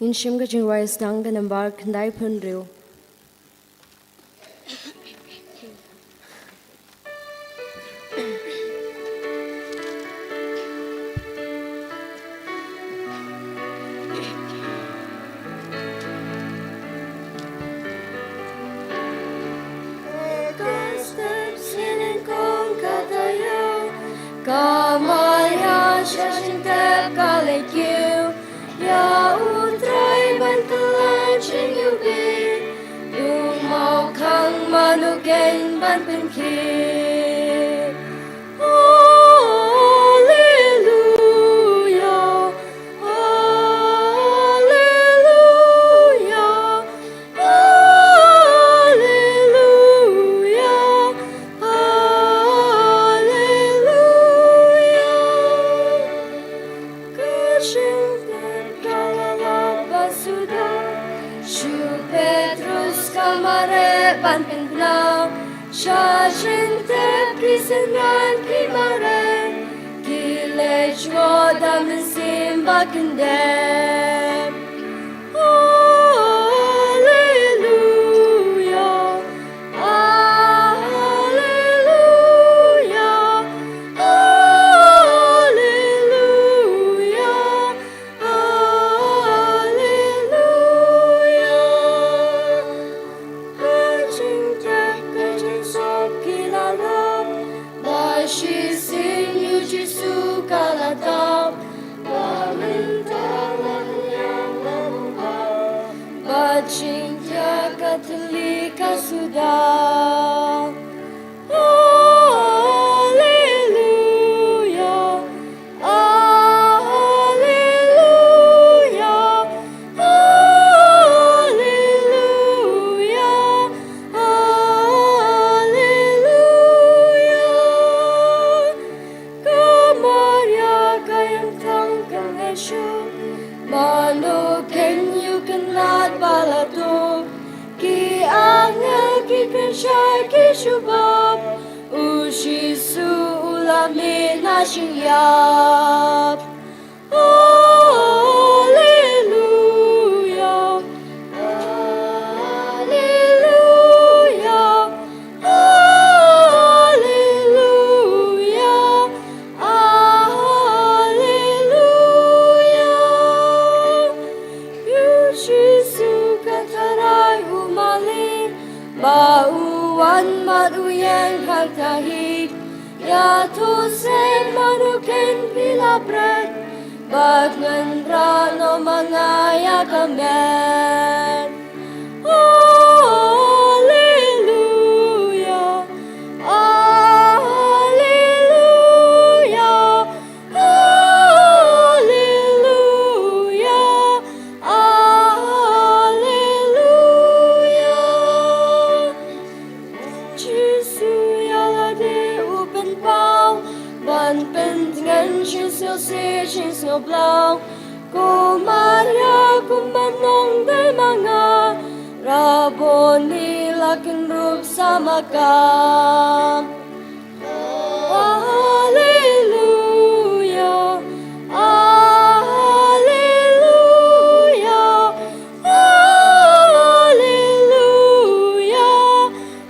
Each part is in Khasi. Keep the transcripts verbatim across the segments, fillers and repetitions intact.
Ngin shim ka jingrwai sdang ka nambar khyndai phew hynriew. Ka step sien kong ka taïew, ka Maria sha jingtep ka leit kiew. Ïa U Trai ban kylla jingïewbih, u mawkhang mano keiñ ban pynkhieh. Alleluia, alleluia, alleluia, alleluia. Ka jingtep ka la lap ba suda, sha u Petros ka mareh ban pynbna. Sha jingtep ki synran ki mareh, ki leit jngoh da mynsiem ba kyndep. Alleluia, alleluia, alleluia, alleluia. Ka jingtep ka jingsop ki la lap, ba shisien ïa U Jisu ka la tap. Ba mynta la kynjah la buh, ba jingtep ka tylli ka suda. Alleluia, alleluia, alleluia, alleluia. Ka Maria ka ïeng thang kynhun shuh, mano keiñ u khynnah ba la tuh. Ki angel ki kren shai ki jubab, U Jisu u la mih na jingïap. Alleluia, alleluia, alleluia, alleluia. U Jisu ka tharai u malik, ba u wan bad u ïeng ha ka hik. Ïathuh seh mano keiñ phi la bret, bad ngan rah noh ma nga ïa ka met. Alleluia, alleluia, alleluia, alleluia. Jisu ïa lade u pynpaw, ban pyntngen jingsngewsih jingsngewblaw. Ko Maria kumba nongdie ma nga, Raboni la kynrup sa ma ka. Alleluia, alleluia, alleluia,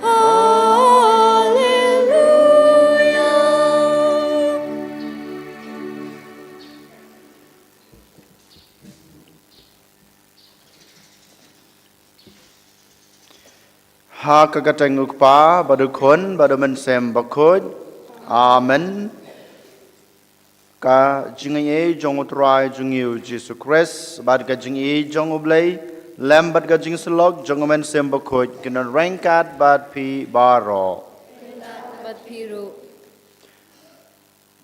alleluia. Ha ka kyrteng u Kpa, bad u Khun, bad u Mynsiem Bakhuid. Amen. Ka jingaiei jong u Trai jong ngi u Jisu Khrist, bad ka jingaiei jong u Blei, lem bad ka jingsyllok jong u Mynsiem Bakhuid, kin don ryngkat bad phi baroh. Bad phi ruh.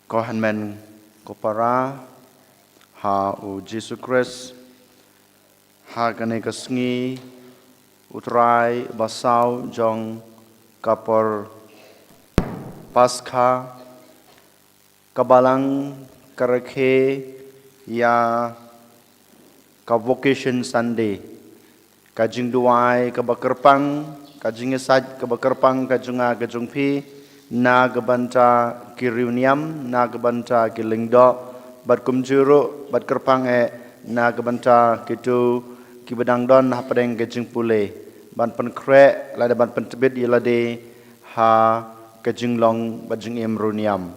Ko hynmen ko para ha u Jisu Khrist, ha kane ka sngi u Trai ba saw jong ka por Paskha, ka Balang ka rakhe ïa ka Vocation Sunday, ka jingduwai kaba kyrpang, ka jingïasaid kaba kyrpang ka jong nga ka jong phi, na ka bynta ki riewniam, na ka bynta ki lyngdoh, bad kumjuh ruh, bad kyrpang eh, na ka bynta kito kiba dang don hapdeng ka jingpule, ban pynkhreh lane ban pyntbit ïa lade ha ka jinglong bad jingim ruh niam.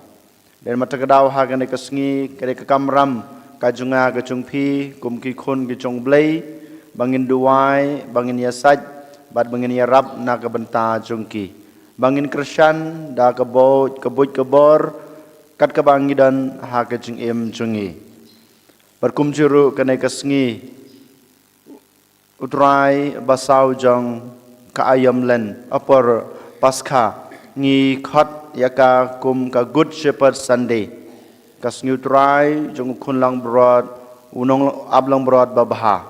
Dei namar kata ka daw ha kane ka sngi ka dei ka kamram ka jong nga ka jong phi kum ki khun ki jong U Blei, ba ngin duwai, ba ngin ïasaid bad ba ngin ïarap na ka bynta jong ki, ba ngin kyrshan da ka buit ka buit ka bor kat kaba ngi don ha ka jingim jong ngi. Bad kumjuh ruh kane ka sngi U Trai ba saw jong ka aïom Lent, ha por Paskha, ngi khot ïa ka kum ka Good Shepherd Sunday, ka sngi U Trai jong u khun langbrot, u nongap langbrot babha.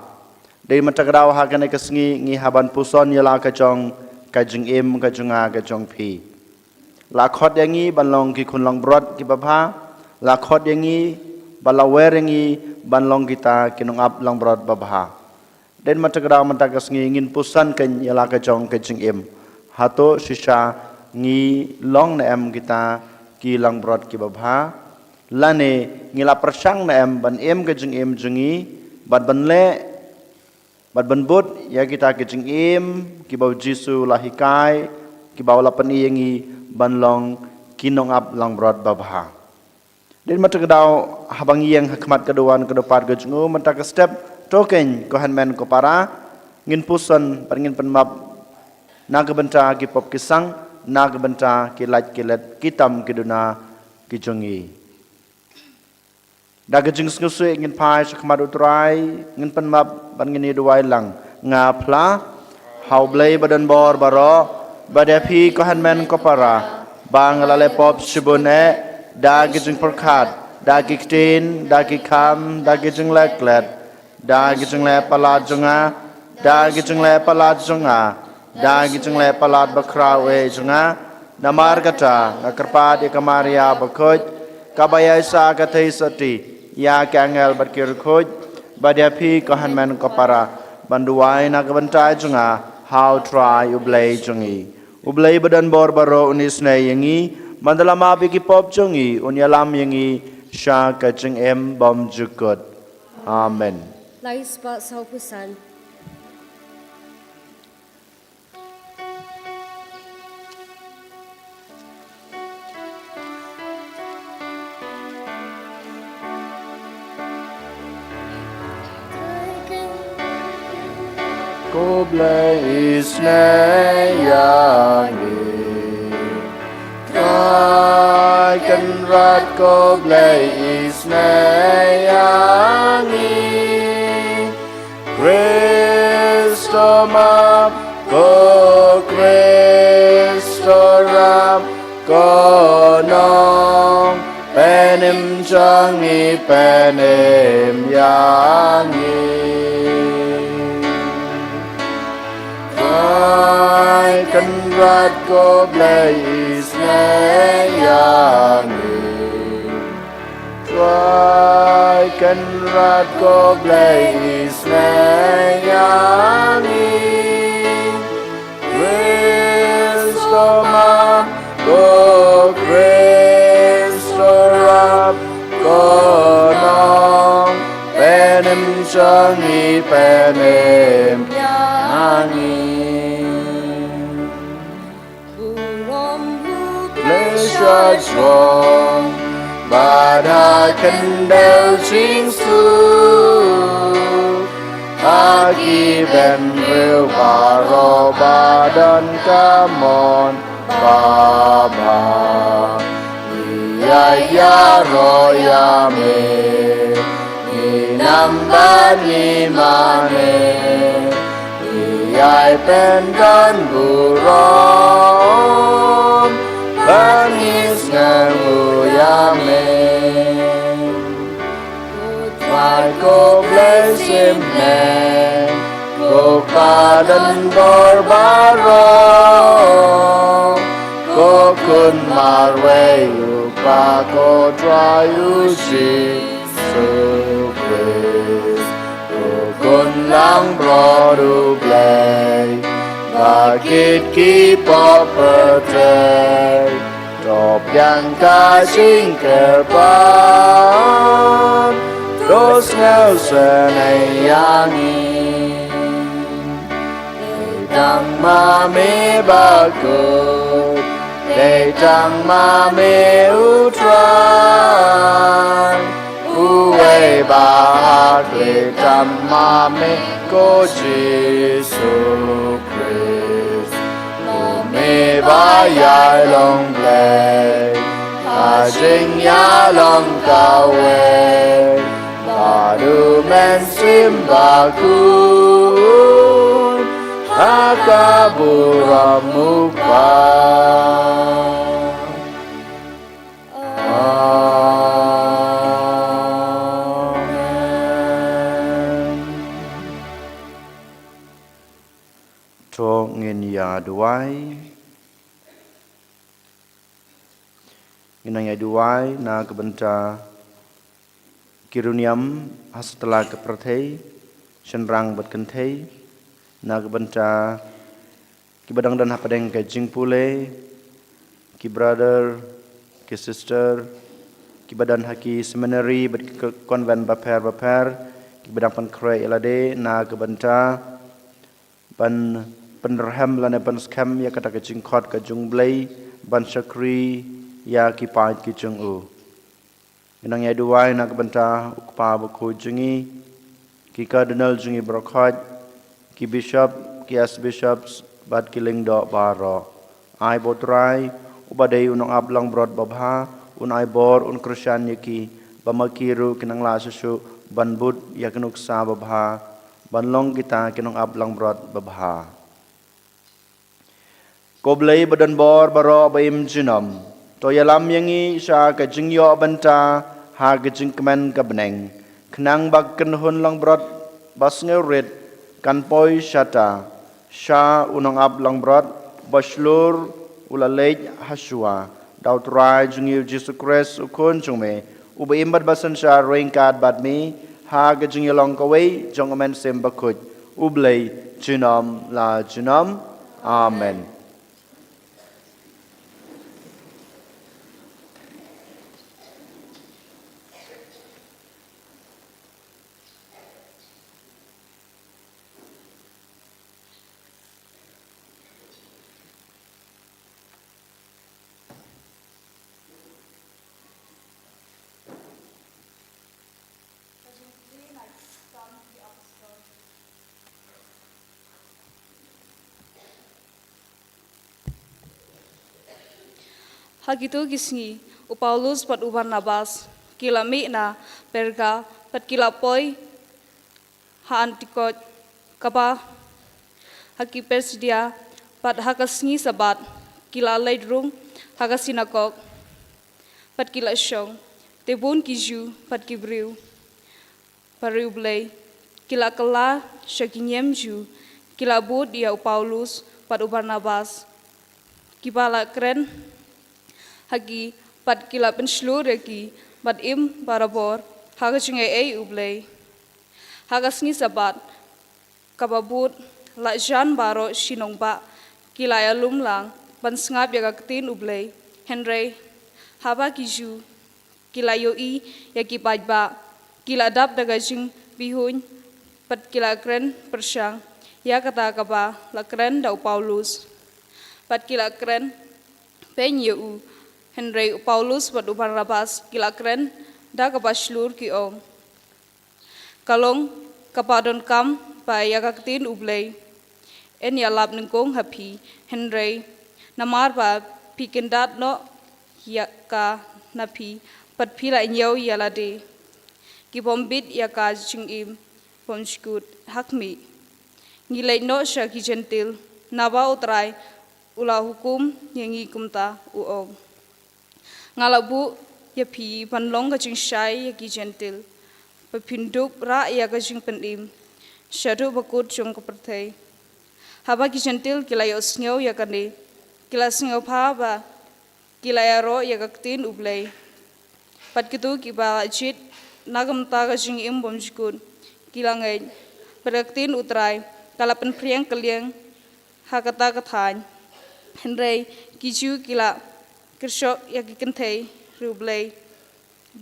Dei namar kata ka daw ha kane ka sngi ngi hap ban puson ïa la ka jong ka jingim ka jong nga ka jong phi. La khot ïa ngi ban long ki khun langbrot kiba bha. La khot ïa ngi, ba la wer ïa ngi ban long kita ki nongap langbrot babha. Dei namar kata ka daw mynta ka sngi ngin puson kein ïa la ka jong ka jingim. Hato shisha ngi long ne em kita ki langbrot kiba bha? Lane ngi la pyrshang ne em ban im ka jingim jong ngi bad ban leh bad ban bud ïa kita ki jingim kiba U Jisu u la hikai, kiba u la pyni ïa ngi ban long ki nongap langbrot babha? Dei namar kata ka daw haba ngi ïeng ha khmat ka duwan ka dewpat ka jong u mynta ka step, to kein ko hynmen ko para, ngin puson bad ngin pynmap na ka bynta ki pop ki sang, na ka bynta ki lait ki let, ki tam ki duna ki jong ngi. Da ka jingsngewsih ngin phai sha khmat U Trai, ngin pynmap bad ngin ïa duwai lang. Nga phla ha U Blei ba don bor baroh, bad ïa phi ko hynmen ko para, ba nga la leh pop shibun eh, da ki jingpyrkhat, da ki ktien, da ki kam, da ki jingleh klet, da ki jingleh palat jong nga, da ki jingleh palat jong nga, da ki jingleh palat bakhraw eh jong nga. Namar kata nga kyrpad ïa ka Maria bakhuid, kaba ïaishah ka theisotti ïa ki angel bad ki riewkhuid, bad ïa phi ko hynmen ko para, ban duwai na ka bynta jong nga ha U Trai U Blei jong ngi. U Blei ba don bor baroh un isynei ïa ngi, ban da la map ïa ki pop jong ngi, un ïalam ïa ngi sha ka jingim bymjukut. Amen. Lai spah sawphew san. Ko Blei isynei ïa ngi. Trai Kynrad ko Blei isynei ïa ngi. Khrist to map, ko Khrist to rap, ko Nongpynim jong ngi pynim ïa ngi. Trai Kynrad ko Blei isynei ïa ngi. Trai Kynrad ko Blei isynei ïa ngi. Khrist to map, ko Khrist to rap, ko Nongpynim jong ngi pynim ïa ngi. Burom U Blei sha jrong bad ha khyndew jingsuk, ha ki bynriew baroh ba don ka mon babha. Ngi ïa ïaroh ïa me, ngi nam bad ngi mane. Ngi ïai pyndonburom bad ngi sngewnguh ïa me. Ko Trai ko Blei shimet, ko Kpa don bor baroh, ko Khun marwei U Kpa, ko Trai U Jisu Khrist, ko Khun langbrot U Blei, ba kit ki pop pyrthei. To biang ka jingkyrpad, to Sngewsynei ïa ngi. Dei tang ma me bakut, dei tang ma me U Trai. Uwei ba hak lieh tang ma me ko Jisu Khrist. Ko me ba ïai long Blei ha jingïalong kawei, bad U Mynsiem Bakhuid ha ka burom U Kpa. Amen. To ngin ïa duwai. Ngin nang ïa duwai na ka bynta ki riewniam ha satlak ka pyrthei, shynrang bad kynthei, na ka bynta kiba dang don hapdeng ka jingpule, ki brother, ki sister, kiba don ha ki seminary bad ki convent bapher bapher, kiba dang pynkhreh ïa lade na ka bynta ban pynrhem lane ban skhem ïa kata ka jingkhot ka jong U Blei, ban shakri ïa ki paid ki jong u. Ngi nang ïa duwai na ka bynta u kpa bakhuid jong ngi, ki cardinal jong ngi baroh khoit, ki bishop, ki archbishops, bad ki lyngdoh baroh. Ai ba U Trai, uba dei u nongap langbrot babha, un ai bor, un kyrshan ïa ki, ba ma ki ruh kin nang lah shuh shuh ban bud ïa ka nuksa babha, ban long kita ki nongap langbrot babha. Ko Blei ba don bor baroh ba im junom, to ïalam ïa ngi sha ka jingïoh bynta ha ka jingkmen ka bneng, khnang ba ka kynhun langbrot ba sngewrit kan poi shata sha u nongap langbrot ba shlur u la leit ha shuwa, da U Trai jong ngi U Jisu Khrist U Khun jong me, uba im bad ba synshar ryngkat bad me ha ka jingïalong kawei jong U Mynsiem Bakhuid, U Blei junom la junom. Amen. Ha kito ki sngi, u Paulus bad u Barnabas ki la mih na Perga bad ki la poi ha Antioch, kaba ha ki Pisidia, bad ha ka sngi Sabbath ki la leit rung ha ka sinagog bad ki la shong. Te bun ki Jiw bad ki briew ba riewblei ki la kylla sha ki niam Jiw, ki la bud ïa u Paulus bad u Barnabas, kiba la kren ha ki, bad ki la pynshlur ïa ki bad im barabor ha ka jingaiei U Blei. Ha ka sngi Sabbath kaba bud, la jan baroh shi nongbah ki la ïalum lang ban sngap ïa ka ktien U Blei. Hynrei haba ki Jiw ki la ïohi ïa ki paidbah, ki la dap da ka jingbihuiñ bad ki la kren pyrshang ïa kata kaba la kren da u Paulus, bad ki la kren beiñ ïa u. Hynrei u Paulus bad u Barnabas ki la kren da kaba shlur, ki ong: Ka long kaba donkam ba ïa ka ktien U Blei yn ïalap nyngkong ha phi, hynrei namar ba phi kyndat noh ïa ka na phi, bad phi la ñiew ïa lade ki bym bit ïa ka jingim bymjukut, ha khmih, ngi leit noh sha ki Jentil, naba U Trai u la hukum ïa ngi kumta, u ong: Nga la buh ïa phi ban long ka jingshai ïa ki Jentil, ba phin dup rah ïa ka jingpynim shaduh ba kut jong ka pyrthei. Haba ki Jentil ki la ïohsngew ïa kane, ki la sngewbha bad ki la ïaroh ïa ka ktien U Blei. Bad kito kiba la jied na ka bynta ka jingim bymjukut ki la ngeit, bad ka ktien U Trai ka la pynphriang kylliang ha kata ka thaiñ. Hynrei ki Jiw ki la kyrshoh ïa ki kynthei riewblei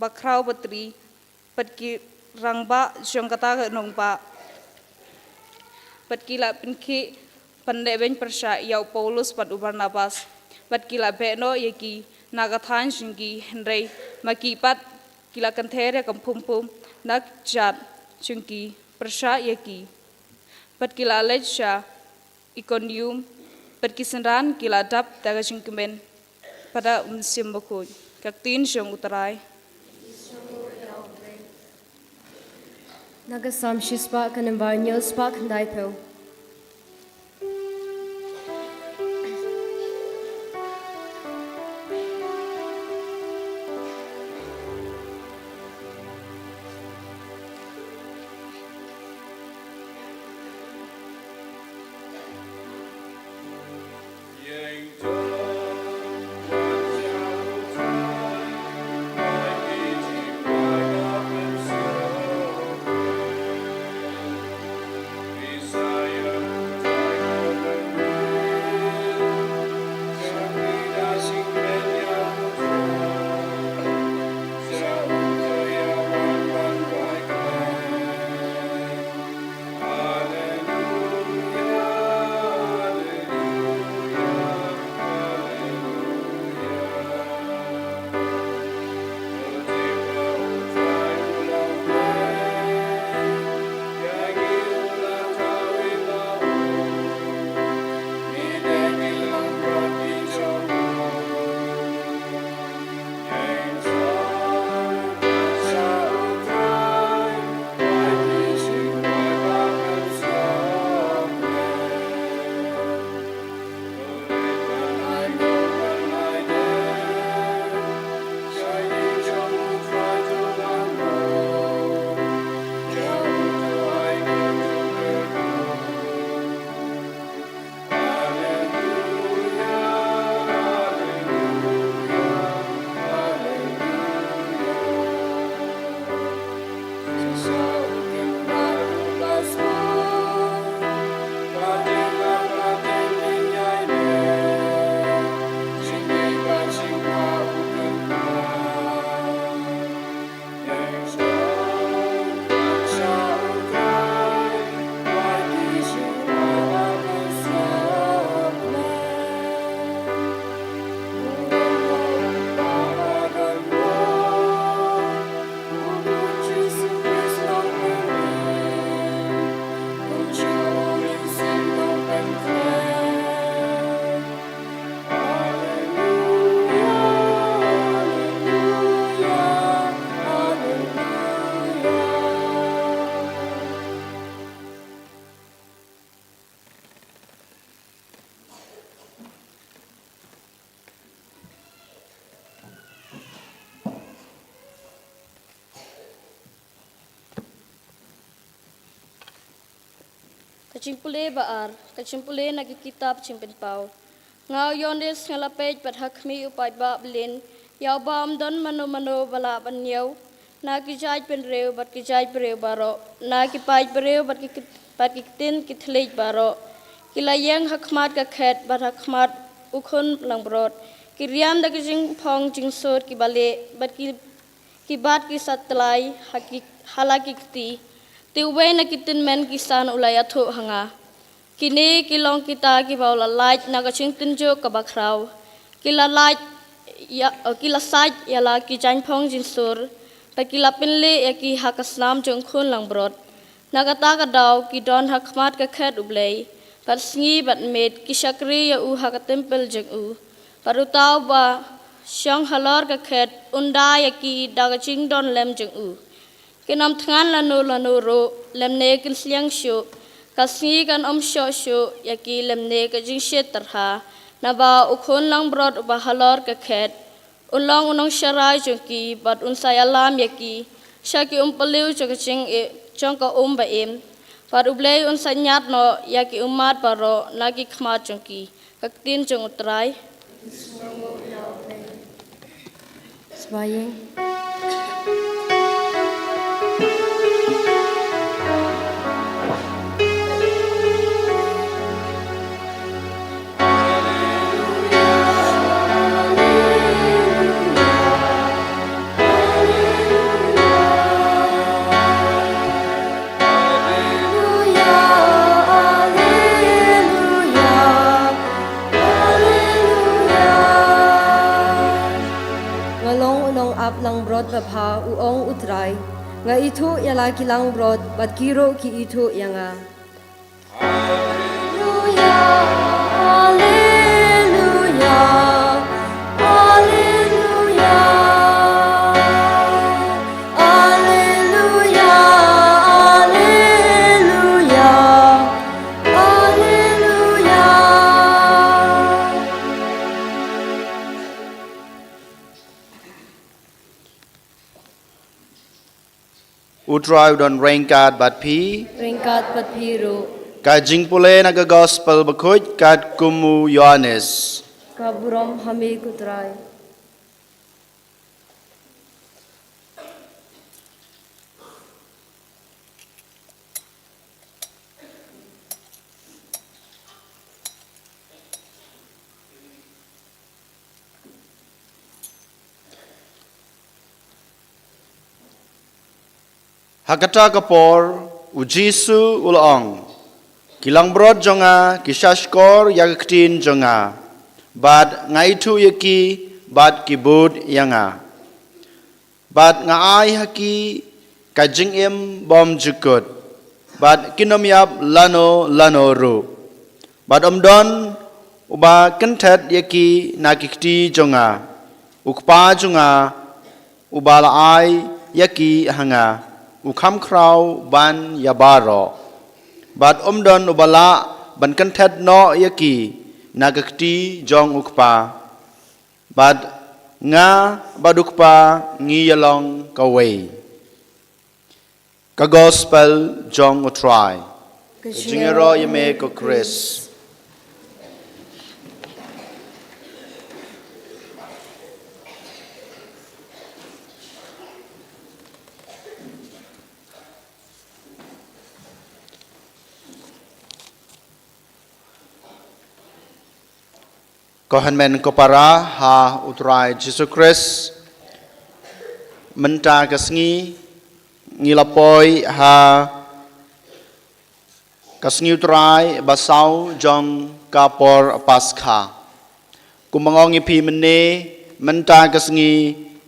bakhraw batri, bad ki rangbah jong kata ka nongbah. Bad ki la pynkhih ban lehbeiñ pyrshah ïa u Paulus bad u Barnabas. Bad ki la beh noh ïa ki na ka thaiñ jong ki, hynrei ma ki pat ki la kynther ïa ka pum pum na ka kjat jong ki pyrshah ïa ki. Bad ki la leit sha Ikonium, bad ki synran ki la dap da ka jingkmen bad da u Mynsiem Bakhuid. Ka ktien jong U Trai. Na ka Salm shispah ka nambar hynñiew spah khyndaiphew. Ka jingpule ba ar, ka jingpule na ki kitab Jingpynpaw. Nga u Ïoannis nga la peit bad ha khmih u paidbah bylliñ, ïa uba ym don mano mano ba lah ban ñiew, na ki jait bynriew bad ki jait briew baroh, na ki paid briew bad ki kt-, bad ki ktien ki thylliej baroh. Ki la ïeng ha khmat ka khet bad ha khmat u Khun Langbrot. Ki riam da ki jingphong jingsur kiba lieh, bad ki, ki bat ki satlai ha ki, ha la ki kti. Te uwei na ki tymmen ki san u la ïathuh ha nga. Kine ki long kita kiba u la lait na ka jingtynjuh kaba khraw. Ki la lait ïa, ki la sait ïa la ki jingphong jingsur, bad ki la pynlieh ïa ki ha ka snam jong u Khun Langbrot. Na kata ka daw ki don ha khmat ka khet U Blei, bad sngi bad miet ki shakri ïa u ha ka templ jong u. Bad uta uba shong halor ka khet un da ïa ki da ka jingdon lem jong u. Kin ym thngan lano lano ruh, lymne kin sliang shuh, ka sngi kan ym shoh shuh ïa ki lymne ka jingshit tyrha, naba u Khun Langbrot uba halor ka khet un long u nongsharai jong ki, bad un sa ïalam ïa ki sha ki umpylliuh jong ka jing, jong ka um ba im. Bad U Blei un sa ñiad noh ïa ki ummat baroh na ki khmat jong ki. Ka ktien jong U Trai. Sngewbha ïing. Nga ithuh ïa la ki langbrot, bad ki ruh ki ithuh ïa nga. Alleluia, alleluia, alleluia. Alleluia, alleluia, alleluia. U Trai u don ryngkat bad phi. Ryngkat bad phi ruh. Ka jingpule na ka Gospel bakhuid katkum u Ïoannis. Ka burom ha me ko Trai. Ha kata ka por, u Jisu u la ong, ki langbrot jong nga ki shahshkor ïa ka ktien jong nga, bad nga ithuh ïa ki, bad ki bud ïa nga. Bad nga ai ha ki ka jingim bymjukut, bad kin ym ïap lano lano ruh. Bad ym don uba kynthet ïa ki na ki kti jong nga. U Kpa jong nga, uba la ai ïa ki ha nga, u kham khraw ban ïa baroh. Bad ym don uba lah ban kynthet noh ïa ki na ka kti jong u Kpa. Bad nga bad u Kpa ngi ïalong kawei. Ka Gospel jong u Trai. Ka jingïaroh ïa me ko Khrist. Ko hynmen ko para ha u Trai Jisu Khrist, mynta ka sngi ngi la poi ha ka sngi u Trai ba saw jong ka por Paskha. Kumba nga ong ïa phi mynne, mynta ka sngi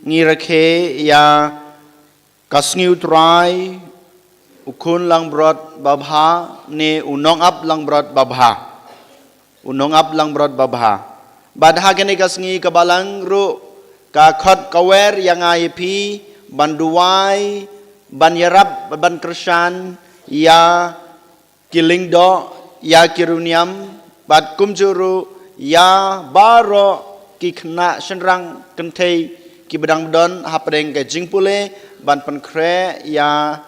ngi rakhe ïa ka sngi u Trai, u khun langbrot babha, ne u nongap langbrot babha. U nongap langbrot babha. Bad ha kane ka sngi ka Balang ruh ka khot ka wer ïa nga ïa phi, ban duwai, ban ïarap, ban kyrshan ïa ki lyngdoh, ïa ki riewniam, bad kumjuh ruh ïa baroh ki khynnah shynrang kynthei kiba dang don hapdeng ka jingpule, ban pynkhreh ïa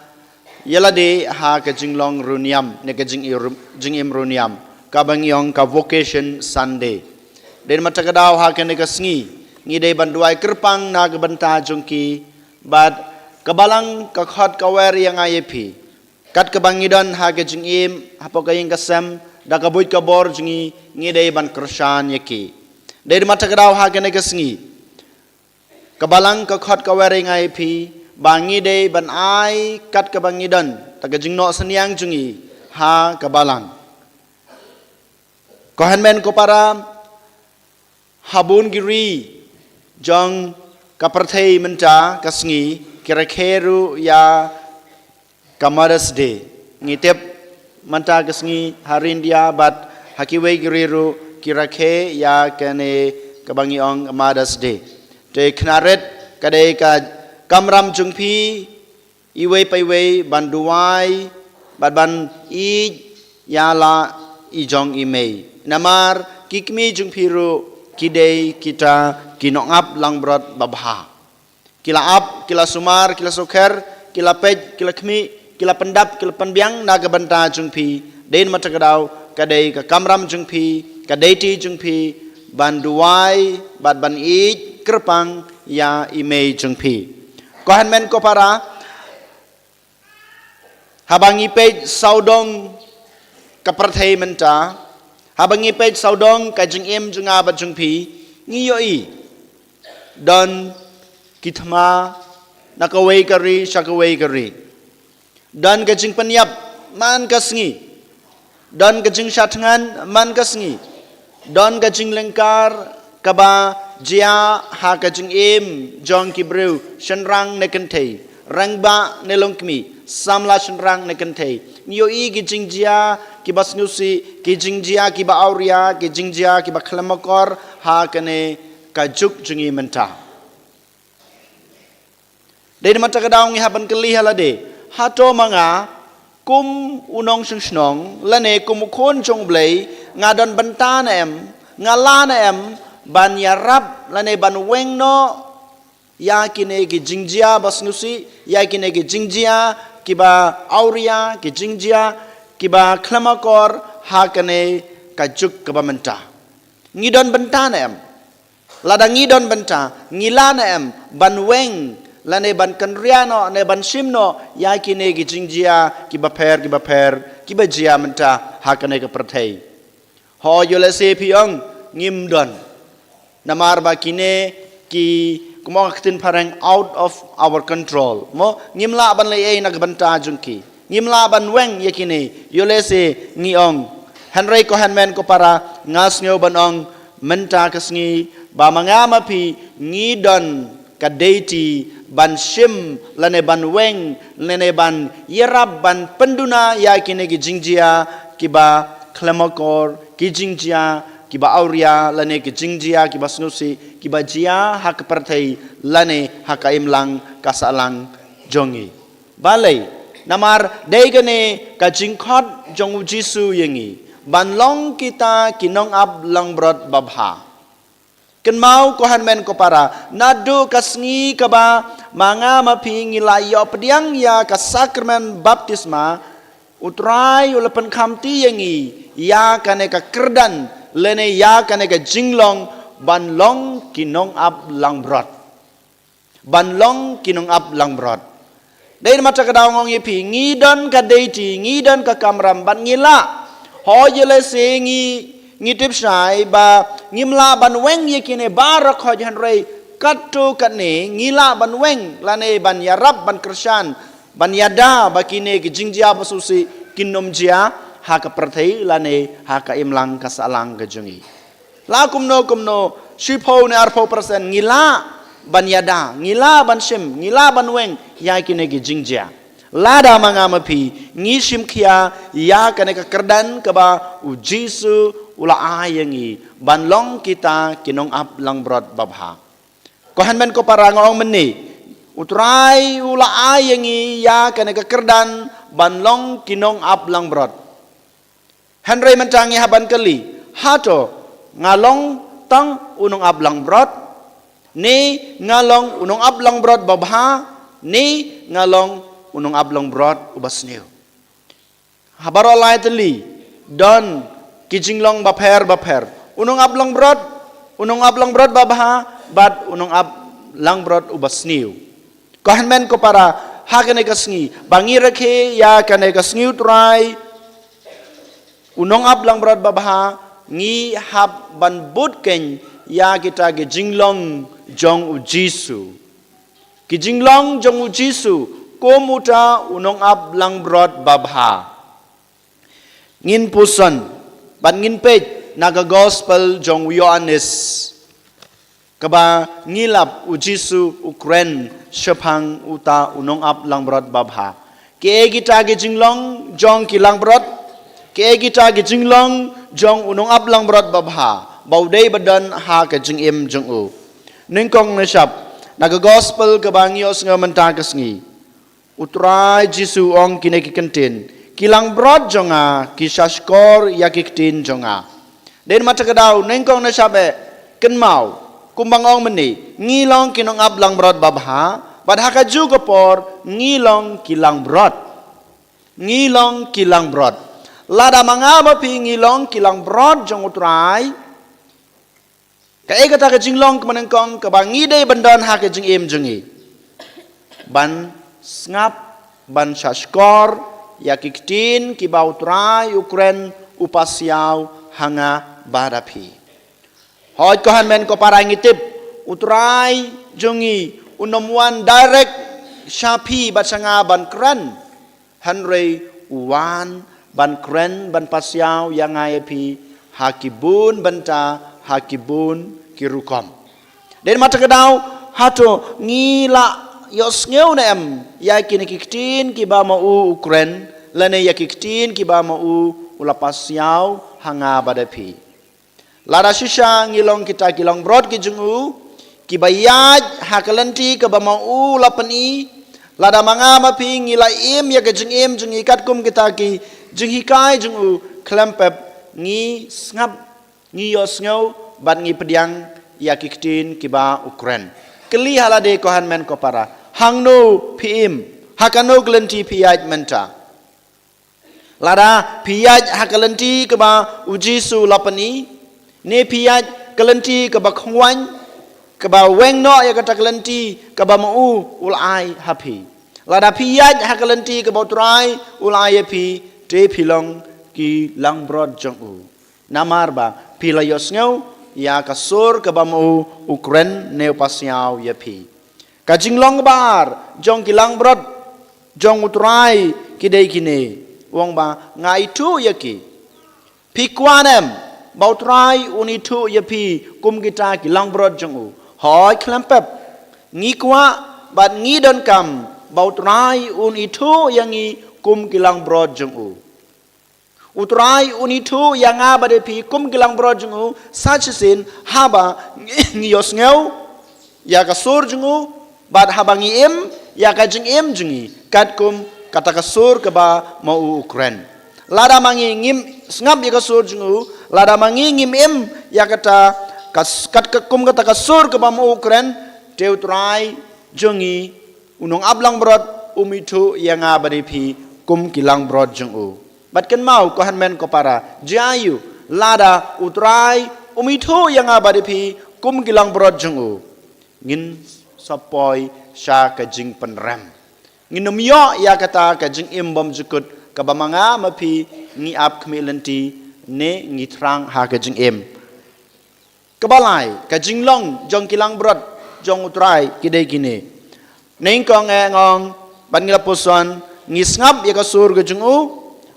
ïa lade ha ka jinglong riewniam, ne ka jingim, jingim riewniam, kaba ngi ong ka Vocation Sunday. Dei namar kata ka daw ha kane ka sngi ngi dei ban duwai kyrpang na ka bynta jong ki, bad ka Balang ka khot ka wer ïa nga ïa phi. Kat kaba ngi don ha ka jingim, hapoh ka ïing ka sem, da ka buit ka bor jong ngi, ngi dei ban kyrshan ïa ki. Dei namar kata ka daw ha kane ka sngi ka Balang ka khot ka wer ïa nga ïa phi, ba ngi dei ban ai kat kaba ngi don, da ka jingnoh synñiang jong ngi ha ka Balang. Ko hynmen ko para, ha bun ki ri jong ka pyrthei mynta ka sngi ki rakhe ruh ïa ka Mother's Day. Ngi tip mynta ka sngi ha ri India bad ha kiwei ki ri ruh ki rakhe ïa kane kaba ngi ong Mother's Day. Te khnang rit ka dei ka kamram jong phi iwei pa iwei ban duwai bad ban ïeit ïa la i jong i mei. Namar ki kmie jong phi ruh ki dei kita ki nongap langbrot babha. Ki la ap, ki la sumar, ki la sukher, ki la peit, ki la khmih, ki la pyndap, ki la pynbiang na ka bynta jong phi. Dei namar kata ka daw ka dei ka kamram jong phi, ka duty jong phi, ban duwai bad ban ïeit kyrpang ïa i mei jong phi. Ko hynmen ko para, haba ngi peit sawdong ka pyrthei mynta, haba ngi peit sawdong ka jingim jong nga bad jong phi, ngi ïohi don ki thma na kawei ka ri sha kawei ka ri. Don ka jingpynïap man ka sngi. Don ka jingshah thngan man ka sngi. Don ka jinglyngkar kaba jia ha ka jingim jong ki briew shynrang ne kynthei. Rangbah ne longkmie, samla shynrang ne kynthei. Ngi ïohi ki jingjia kiba sngewsih, ki jingjia kiba awria, ki jingjia kiba khlem akor ha kane ka juk jong ngi mynta. Dei namar kata ka daw ngi hap ban kylli ha lade, hato ma nga kum u nongshong shnong lane kum u khun jong U Blei, nga don bynta ne em, nga lah ne em ban ïarap lane ban weng noh ïa kine ki jingjia ba sngewsih, ïa kine ki jingjia kiba awria, ki jingjia kiba khlem akor ha kane ka juk kaba mynta. Ngi don bynta ne em? Lada ngi don bynta, ngi lah ne em ban weng lane ban kynriah noh ne ban shim noh ïa kine ki jingjia kiba pher kiba pher kiba jia mynta ha kane ka pyrthei? Hooid, ïoh lehse phi ong ngim don. Namar ba kine ki, kumba ong ka ktien phareng, out of our control. Mo, ngim lah ban leh ei na ka bynta jong ki. Ngim lah ban weng ïa kine, ïoh lehse ngi ong. Hynrei ko hynmen ko para, nga sngew ban ong mynta ka sngi ba ma nga ma phi ngi don ka duty ban shim lane ban weng lane ban ïarap ban pynduna ïa kine ki jingjia kiba khlem akor, ki jingjia kiba awria lane ki jingjia kiba sngewsih kiba jia ha ka pyrthei lane ha ka imlang ka sahlang jong ngi. Balei? Namar dei kane ka jingkhot jong U Jisu ïa ngi ban long kita ki nongap langbrot babha. Kynmaw ko hynmen ko para, naduh ka sngi kaba ma nga ma phi ngi la ïoh pdiang ïa ka sakramen baptisma, U Trai u la pynkhamti ïa ngi ïa kane ka kyrdan lane ïa kane ka jinglong ban long ki nongap langbrot. Ban long ki nongap langbrot. Dei namar kata ka daw nga ong ïa phi, ngi don ka duty, ngi don ka kamram bad ngi lah. Hooid, ïoh lehse ngi, ngi tip shai ba ngim lah ban weng ïa kine baroh, hooid, hynrei katto katne ngi lah ban weng lane ban ïarap, ban kyrshan, ban ïada ba kine ki jingjia ba sngewsih kin ym jia ha ka pyrthei lane ha ka imlang ka sahlang ka jong ngi. La kumno kumno, shiphew ne arphew percent ngi lah ban ïada, ngi lah ban shim, ngi lah ban weng ïa kine ki jingjia. Lada ma nga ma phi ngi shim khia ïa kane ka kyrdan kaba U Jisu u la ai ïa ngi ban long kita ki nongap langbrot babha. Ko hynmen ko para, nga ong mynne, U Trai u la ai ïa ngi ïa kane ka kyrdan ban long ki nongap langbrot. Hynrei mynta ngi hap ban kylli, hato nga long tang u nongap langbrot, ne nga long u nongap langbrot babha, ne nga long u nongap langbrot uba sniew? Ha baroh lai tylli don ki jinglong bapher bapher. U nongap langbrot, u nongap langbrot babha bad u nongap langbrot uba sniew. Ko hynmen ko para, ha kane ka sngi ba ngi rakhe ïa kane ka sngi U Trai u nongap langbrot babha, ngi hap ban bud keiñ ïa kita ki jinglong jong U Jisu. Ki jinglong jong U Jisu kum uta u nongap langbrot babha. Ngin puson bad ngin peit na ka Gospel jong u Ïoannis, kaba ngi lap U Jisu u kren shaphang uta u nongap langbrot babha. Kiei kita ki jinglong jong ki langbrot? Kiei kita ki jinglong jong u nongap langbrot babha ba u dei ba don ha ka jingim jong u? Nyngkong nyngshap, na ka Gospel kaba ngi ïohsngew mynta ka sngi, U Trai Jisu u ong kine ki kyntien: Ki langbrot jong nga ki shahshkor ïa ki ktien jong nga. Dei namar kata ka daw, nyngkong nyngshap eh, kynmaw, kumba nga ong mynne, ngi long ki nongap langbrot babha, bad ha kajuh ka por ngi long ki langbrot. Ngi long ki langbrot. Lada ma nga ma phi ngi long ki langbrot jong U Trai, kaei kata ka jinglong kaba nyngkong kaba ngi dei ban don ha ka jingim jong ngi? Ban sngap, ban shahshkor ïa ki ktien kiba U Trai u kren, u pasiaw ha nga bad ha phi. Hooid ko hynmen ko para, ngi tip U Trai jong ngi un ym wan direct sha phi bad sha nga ban kren. Hynrei u wan ban kren, ban pasiaw ïa nga ïa phi ha ki bun bynta, ha ki bun ki rukom. Dei namar kata ka daw, hato ngi la ïohsngew ne em ïa kine ki ktien kiba ma u u kren, lane ïa ki ktien kiba ma u u la pasiaw ha nga bad ha phi. Lada shisha ngi long kita ki langbrot ki jong u, kiba ïaid ha ka lynti kaba ma u la pyni, lada ma nga ma phi ngi la im ïa ka jingim jong ngi katkum kita ki jinghikai jong u, khlem pep ngi sngap, ngi ïohsngew bad ngi pdiang ïa ki ktien kiba u kren. Kylli ha lade ko hynmen ko para, hangno phi im, ha kano ka lynti phi ïaid mynta? Lada phi ïaid ha ka lynti kaba u Jisu la pyni, ne phi ïaid ka lynti kaba khongwaiñ, kaba weng noh ïa kata ka lynti kaba ma u u la ai ha phi. Lada phi ïaid ha ka lynti kaba u Trai u la ai ha phi, te phi long ki langbrot jong u. Namar ba phi la ïohsngew ïa ka sur kaba ma u u kren ne u pasiaw ïa phi. Ka jinglong ba ar jong ki langbrot jong u Trai ki dei kine, u ong ba nga ithuh ïa ki. Phi kwah ne em ba u Trai un ithuh ïa phi kum kita ki langbrot jong u? Hooid, khlem pep. Ngi kwah bad ngi donkam ba u Trai un ithuh ïa ngi kum ki langbrot jong u. U Trai un ithuh ïa nga bad ïa phi kum ki langbrot jong u sa shisien haba ngi ïohsngew ïa ka sur jong u, bad haba ngi im ïa ka jingim jong ngi katkum kata ka sur kaba ma u u kren. Lada ma ngi ngim sngap ïa ka sur jong u, lada ma ngi ngim im ïa kata ka s-, kat ka kum kata ka sur kaba ma u u kren, te u Trai jong ngi, u nongap langbrot, um ithuh ïa nga bad ïa phi kum ki langbrot jong u. Bad kynmaw ko hynmen ko para, jia aiu lada u Trai um ithuh ïa nga bad ïa phi kum ki langbrot jong u? Ngin sa poi sha ka jingpynrem. Ngin ym ïoh ïa kata ka jingim bymjukut kaba ma nga ma phi ngi ap khmih lynti ne ngi thrang ha ka jingim. Kaba lai, ka jinglong jong ki langbrot jong u Trai ki dei kine. Nyngkong eh nga ong, bad ngi la puson, ngi sngap ïa ka sur ka jong u.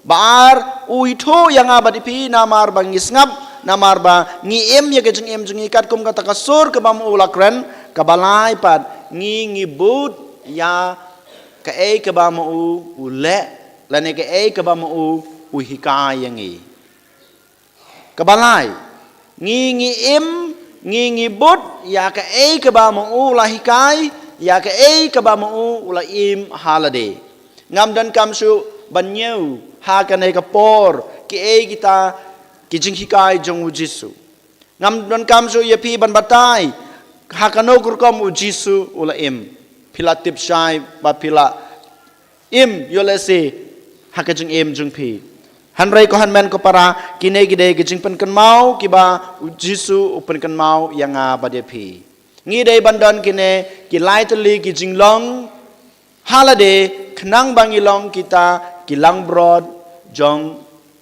Ba ar, u ithuh ïa nga bad ïa phi namar ba ngi sngap, namar ba ngi im ïa ka jingim jong ngi katkum kata ka sur kaba ma u la kren. Kaba lai pat, ngi ngi bud ïa kaei kaba ma u u leh, lane kaei kaba ma u u hikai ïa ngi. Kaba lai, ngi ngi im, ngi ngi bud ïa kaei kaba ma u la hikai, ïa kaei kaba ma u u la im ha lade. Ngam donkam shuh ban ñiew ha kane ka por kiei kita ki jinghikai jong u Jisu. Ngam donkam shuh ïa phi ban batai ha kano ka rukom u Jisu u la im. Phi la tip shai ba phi la im ïoh lehse ha ka jingim jong phi. Hynrei ko hynmen ko para, kine ki dei ki jingpynkynmaw kiba u Jisu u pynkynmaw ïa nga bad ïa phi. Ngi dei ban don kine ki lai tylli ki jinglong ha lade khnang ba ngi long kita ki langbrot jong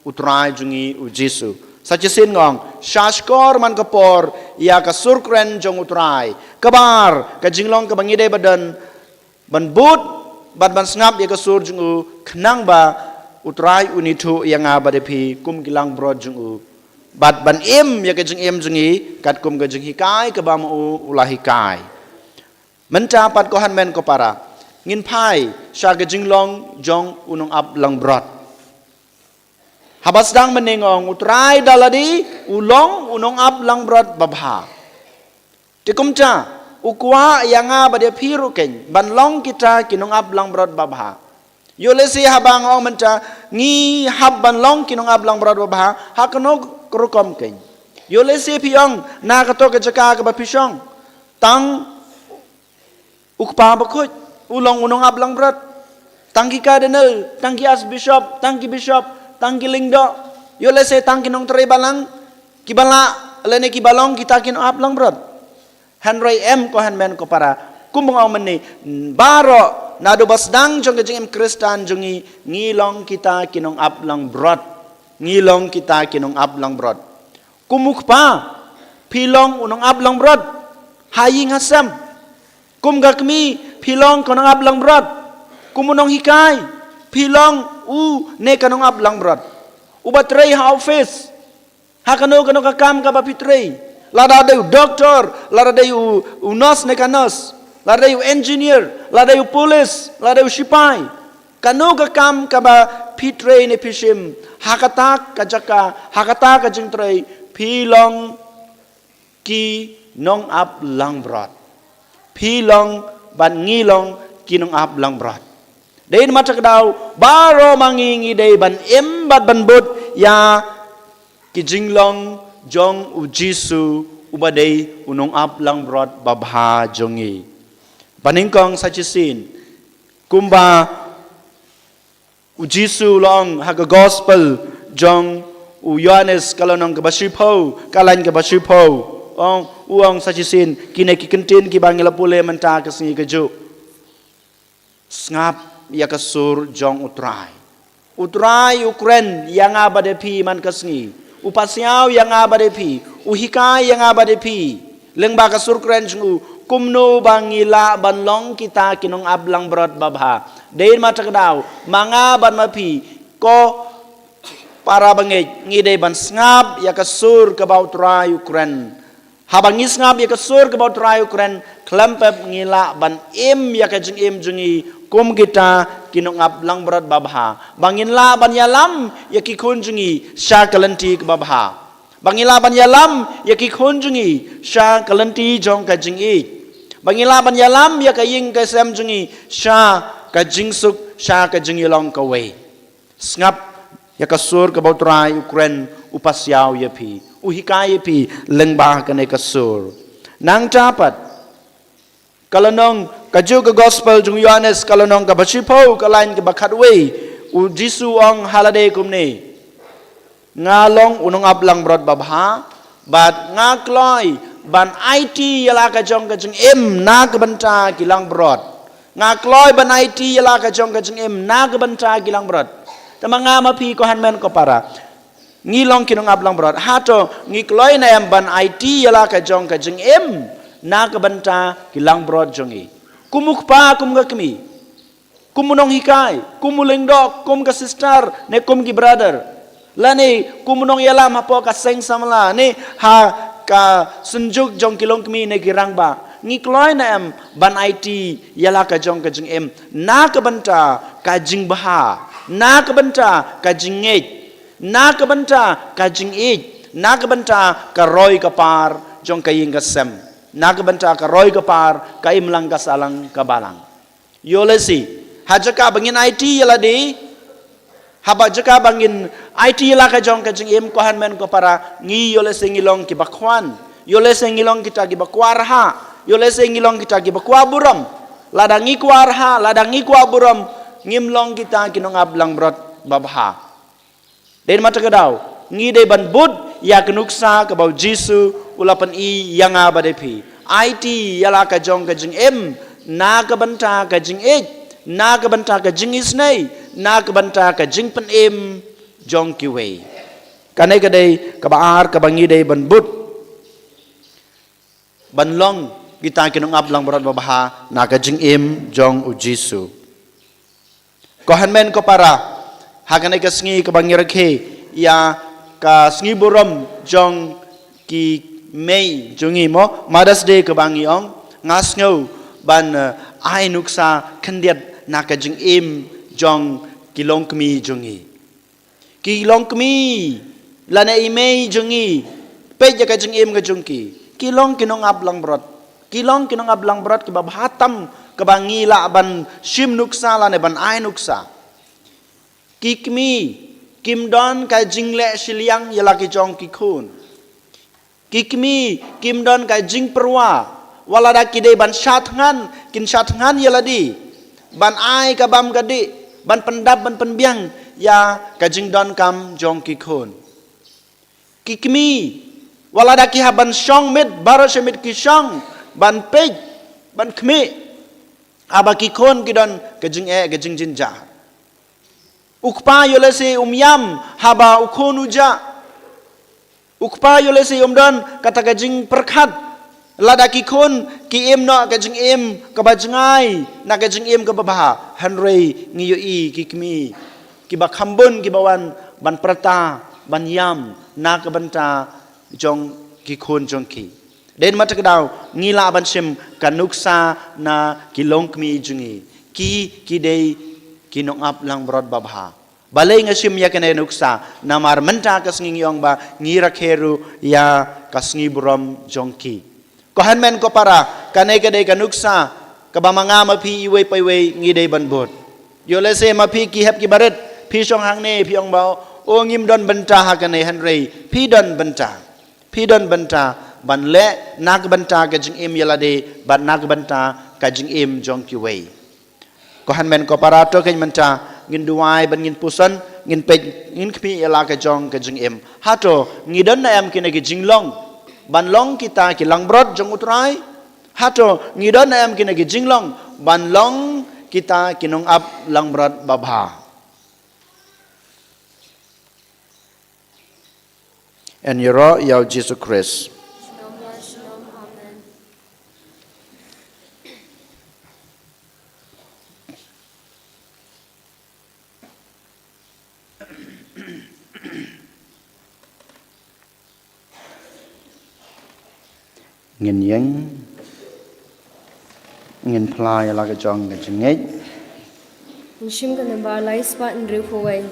u Trai jong ngi u Jisu. Sa shisien nga ong, sha shkor man ka por ïa ka sur kren jong u Trai. Kaba ar, ka jinglong kaba ngi dei ban don, ban bud bad ban sngap ïa ka sur jong u, khnang ba u Trai un ithuh ïa nga bad ïa phi kum ki langbrot jong u, bad ban im ïa ka jingim jong ngi katkum ka jinghikai kaba ma u u la hikai. Mynta pat ko hynmen ko para, ngin phai sha ka jinglong jong u nongap langbrot. Haba sdang mynne nga ong, u Trai da lade u long u nongap langbrot babha. Te kumta, u kwah ïa nga bad ïa phi ruh keiñ ban long kita ki nongap langbrot babha. Ïoh lehse haba nga ong mynta, ngi hap ban long ki nongap langbrot babha, ha kano ka rukom keiñ? Ïoh lehse phi ong, na kato ka jaka kaba phi shong, tang u kpa bakhuid u long u nongap langbrot. Tang ki cardinal, tang ki archbishop, tang ki bishop, tang ki lyngdoh, ïoh lehse tang ki nongtrei balang kiba lah lane kiba long kita ki nongap langbrot. Hynrei em ko hynmen ko para, kumba nga ong mynne, baroh naduh ba sdang jong ka jingim Khristan jong ngi, ngi long kita ki nongap langbrot. Ngi long kita ki nongap langbrot. Kum u kpa, phi long u nongap langbrot ha ïing ha sem. Kum ka kmie, phi long ka nongap langbrot. Kum u nonghikai, phi long u ne ka nongap langbrot. Uba trei ha office, ha kano kano ka kam kaba phi trei, lada dei u doktor, lada dei u, u nurse ne ka nurse, Lada u engineer, lada u police, lada u sipai. Kano ka kam kaba phi trei ne phi shim, ha kata ka jaka, ha kata ka jingtrei, phi long ki nongap langbrot. Phi long bad ngi long ki nongap langbrot. Dei namar kata ka daw, baroh ma ngi ngi dei ban im bad ban bud ïa ki jinglong jong u Jisu uba dei u nongap langbrot babha jong ngi. Banyngkong sa shisien, kumba u Jisu u la ong ha ka gospel jong u Ïoannis ka lynnong kaba shiphew, ka lain kaba shiphew. Ong, u ong sa shisien, kine ki kyntien kiba ngi la pule mynta ka sngi kajuh. Sngap ïa ka sur jong u Trai. U Trai u kren ïa nga bad ïa phi man ka sngi. U pasiaw ïa nga bad ïa phi. U hikai ïa nga bad ïa phi. Lyngba ka sur kren jong u, kumno ba ngi lah ban long kita ki nongap langbrot babha. Dei namar kata ka daw, ma nga bad ma phi, ko para bangeit, ngi dei ban sngap ïa ka sur kaba u Trai u kren. Haba ngi sngap ïa ka sur kaba u Trai u kren, khlem pep ngi lah ban im ïa ka jingim jong ngi kum kita ki nongap langbrot babha. Ba ngin lah ban ïalam ïa ki khun jong ngi sha ka lynti kaba bha. Ba ngin lah ban ïalam ïa ki khun jong ngi sha ka lynti jong ka jingïeit. Ba ngin lah ban ïalam ïa ka ïing ka sem jong ngi sha ka jingsuk, sha ka jingïalong kawei. Sngap ïa ka sur kaba u Trai u kren, u pasiaw ïa phi, u hikai ïa phi lyngba kane ka sur. Nangta pat, ka lynnong kajuh, ka gospel jong u Ïoannis ka lynnong kaba shiphew, ka lain kaba khatwei, u Jisu u ong ha lade kumne: Nga long u nongap langbrot babha, bad nga kloi ban aiti ïa la ka jong ka jingim na ka bynta ki langbrot. Nga kloi ban aiti ïa la ka jong ka jingim na ka bynta ki langbrot. Te ma nga ma phi, ko hynmen ko para, ngi long ki nongap langbrot. Hato ngi kloi ne em ban aiti ïa la ka jong ka jingim na ka bynta ki langbrot jong ngi? Kum u kpa, kum ka kmie. Kum u nonghikai, kum u lyngdoh, kum ka sister, ne kum ki brother. Lane kum u nongïalam hapoh ka seng samla, ne ha ka synjuk jong ki longkmie ne ki rangbah. Ngi kloi ne em ban aiti ïa la ka jong ka jingim na ka bynta ka jingbha, na ka bynta ka jingngeit, na ka bynta ka jingïeit, na ka bynta ka roi ka par jong ka ïing ka sem, na ka bynta ka roi ka par ka imlang ka sahlang ka balang. Ïoh lehse, ha jaka ba ngin aiti ïa lade, haba jaka ba ngin aiti ïa la ka jong ka jingim, ko hynmen ko para, ngi ïoh lehse ngi long kiba khwan. Ïoh lehse ngi long kita kiba kwah rhah. Ïoh lehse ngi long kita kiba kwah burom. Lada ngi kwah rhah, lada ngi kwah burom, ngim long kita ki nongap langbrot babha. Dei namar kata ka daw, ngi dei ban bud ïa ka nuksa kaba u Jisu u la pyni ïa nga bad ïa phi. Aiti ïa la ka jong ka jingim na ka bynta ka jingïeit, na ka bynta ka jingisynei, na ka bynta ka jingpynim jong kiwei. Kane ka dei kaba ar kaba ngi dei ban bud, ban long kita ki nongap langbrot babha na ka jingim jong u Jisu. Ko hynmen ko para, ha kane ka sngi kaba ngi rakhe ïa ka sngi burom jong ki mei jong ngi, mo, Mother's Day kaba ngi ong, nga sngew ban, eh, ai nuksa khyndiat na ka jingim jong ki longkmie jong ngi. Ki longkmie lane i mei jong ngi, peit ïa ka jingim ka jong ki. Ki long ki nongap langbrot. Ki long ki nongap langbrot kiba bha tam, kaba ngi lah ban shim nuksa lane ban ai nuksa. Ki kmie kim don ka jingleh shiliang ïa la ki jong ki khun. Ki kmie kim don ka jingpyrwa, wat lada ki dei ban shad thngan, kin shad thngan ïa lade, ban ai ka bam ka dih, ban pyndap ban pynbiang ïa ka jingdonkam jong ki khun. Ki kmie, wat lada ki hap ban shong miet, baroh shi miet ki shong, ban peit, ban khmih, haba ki khun ki don ka jingeh ka jingjynjar. U kpa ïoh lehse um ïam haba u khun u jah. U kpa ïoh lehse um don kata ka jingpyrkhat lada ki khun ki im noh ka jingim kaba jngai, na ka jingim kaba bha. Hynrei ngi ïohi ki kmie kiba kham bun kiba wan ban pyrta, ban ïam na ka bynta jong ki khun jong ki. Dei namar kata ka daw ngi lah ban shim ka nuksa na ki longkmie jong ngi. Ki, ki dei ki nongap langbrot babha. Balei nga shim ïa kane ka nuksa? Namar mynta ka sngi ngi ong ba ngi rakhe ruh ïa ka sngi burom jong ki. Ko hynmen ko para, kane ka dei ka nuksa kaba ma nga ma phi iwei pa iwei ngi dei ban bud. Ïoh lehse ma phi ki hep ki barit, phi shong hangne phi ong ba, o, ngim don bynta ha kane, hynrei phi don bynta. Phi don bynta ban leh na ka bynta ka jingim ïa lade bad na ka bynta ka jingim jong kiwei. Ko hynmen ko para, to keiñ mynta ngin duwai bad ngin puson, ngin peit, ngin khmih ïa la ka jong ka jingim. Hato ngi don ne em kine ki jinglong ban long kita ki langbrot jong U Trai? Hato ngi don ne em kine ki jinglong ban long kita ki nongap langbrot babha? Yn ïaroh ïa U Jisu Khrist. Ngin ïeng, ngin phla ïa la ka jong ka jingngeit. Ngin shim ka nambar lai spah hynriewphew wei.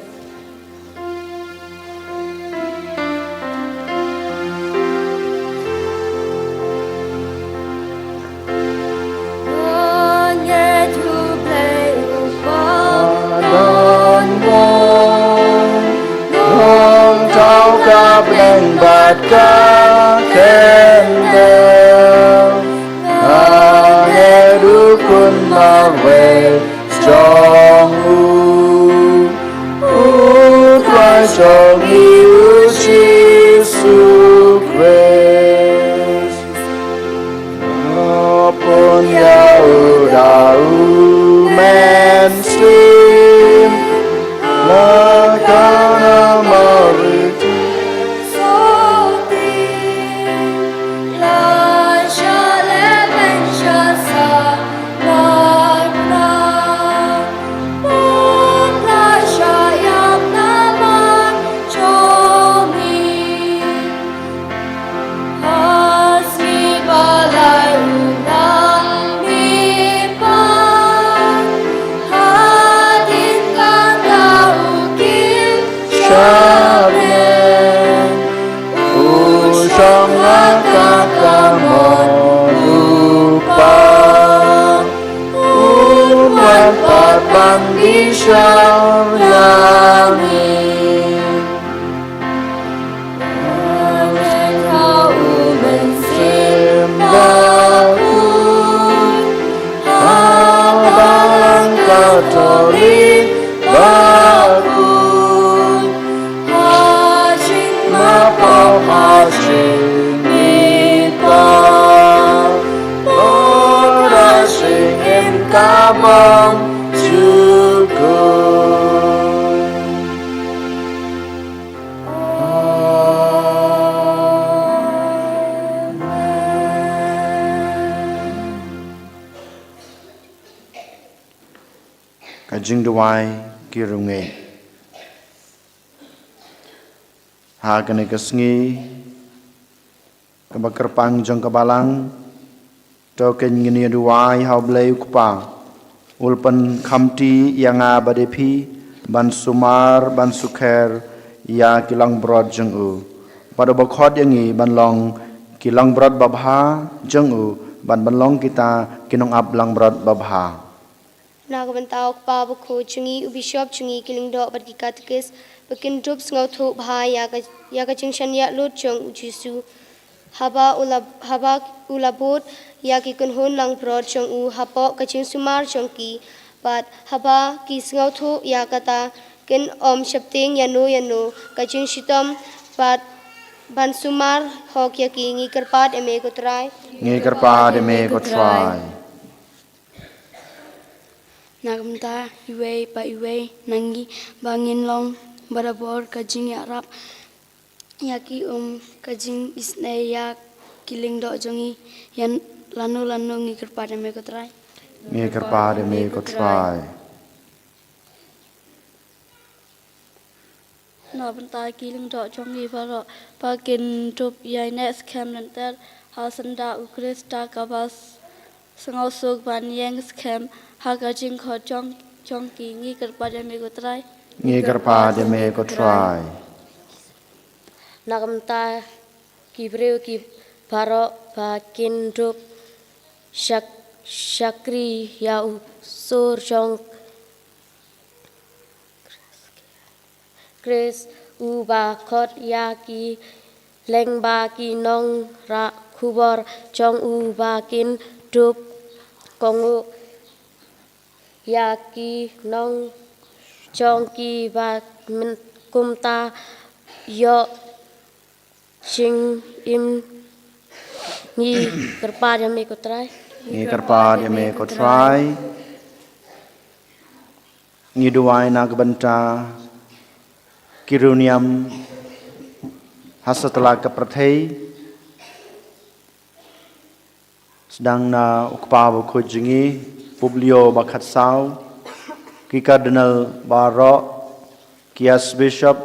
Don bor, don thaw ka bneng bad ka khyndew. Nga heh ruh khun marwei jong u, U Trai jong ngi U Jisu Khrist. Nga pun ïa u da u mynsiem, la ka na marwei. Sha bneng u shong ha ka kamon u Kpa, un wan pat ban bishar ïa ngi. Nga heh ha u Mynsiem Bakhuid, ha Balang Katholik bakhuid, ha jingmap, ha jingmihpat bad ha jingim kabym jukut. Ka jingduwai ki riewngeit. Ha kane ka sngi kaba kyrpang jong ka Balang, to keiñ ngin ïa duwai ha U Blei U Kpa, u la pynkhamti ïa nga bad ïa phi ban sumar, ban sukher ïa ki langbrot jong u, bad u ba khot ïa ngi ban long ki langbrot babha jong u, bad ban long kita ki nongap langbrot babha. Na ka bynta U Kpa Bakhuid jong ngi, u Bishop jong ngi, ki lyngdoh bad ki katekist, ba kin dup sngewthuh bha ïa ka, ïa ka jingshaniah lut jong U Jisu. Haba u la, haba u la bud ïa ki kynhun langbrot jong u hapoh ka jingsumar jong ki, bad haba ki sngewthuh ïa kata, kin ym sheptieng ïano ïano ka jingshitom, bad ban sumar hok ïa ki. Ngi kyrpad ïa me ko Trai. Ngi kyrpad ïa me ko Trai. Na ka bynta iwei pa iwei na ngi, ba ngin long barabor ka jingïarap ïa ki, um, ka jingisynei ïa ki lyngdoh jong ngi, ïa lano lano. Ngi kyrpad ïa me ko Trai. Ngi kyrpad ïa me ko Trai. Na bynta ki lyngdoh jong ngi baroh, ba kin dup ïaineh skhem lynter ha syndah u Khrista kaba sngewsuk ban ïeng skhem ha ka jingkhot jong, jong ki. Ngi kyrpad ïa me ko Trai. Ngi kyrpad ïa me ko Trai. Na ka bynta ki briew ki baroh ba kin dup shak-, shakri ïa u sur jong Khrist, uba khot ïa ki lyngba ki nongrah khubor jong u, ba kin dup kohnguh ïa ki nong jong ki, ba myn-, kumta ïoh jingim. Ngi kyrpad ïa me ko Trai. Ngi kyrpad ïa me ko Trai. Ngi duwai na ka bynta ki riewniam ha satlak ka pyrthei, sdang na u kpa bakhuid jong ngi, Pope Leo ba khatsaw, ki Cardinal baroh, ki Archbishop,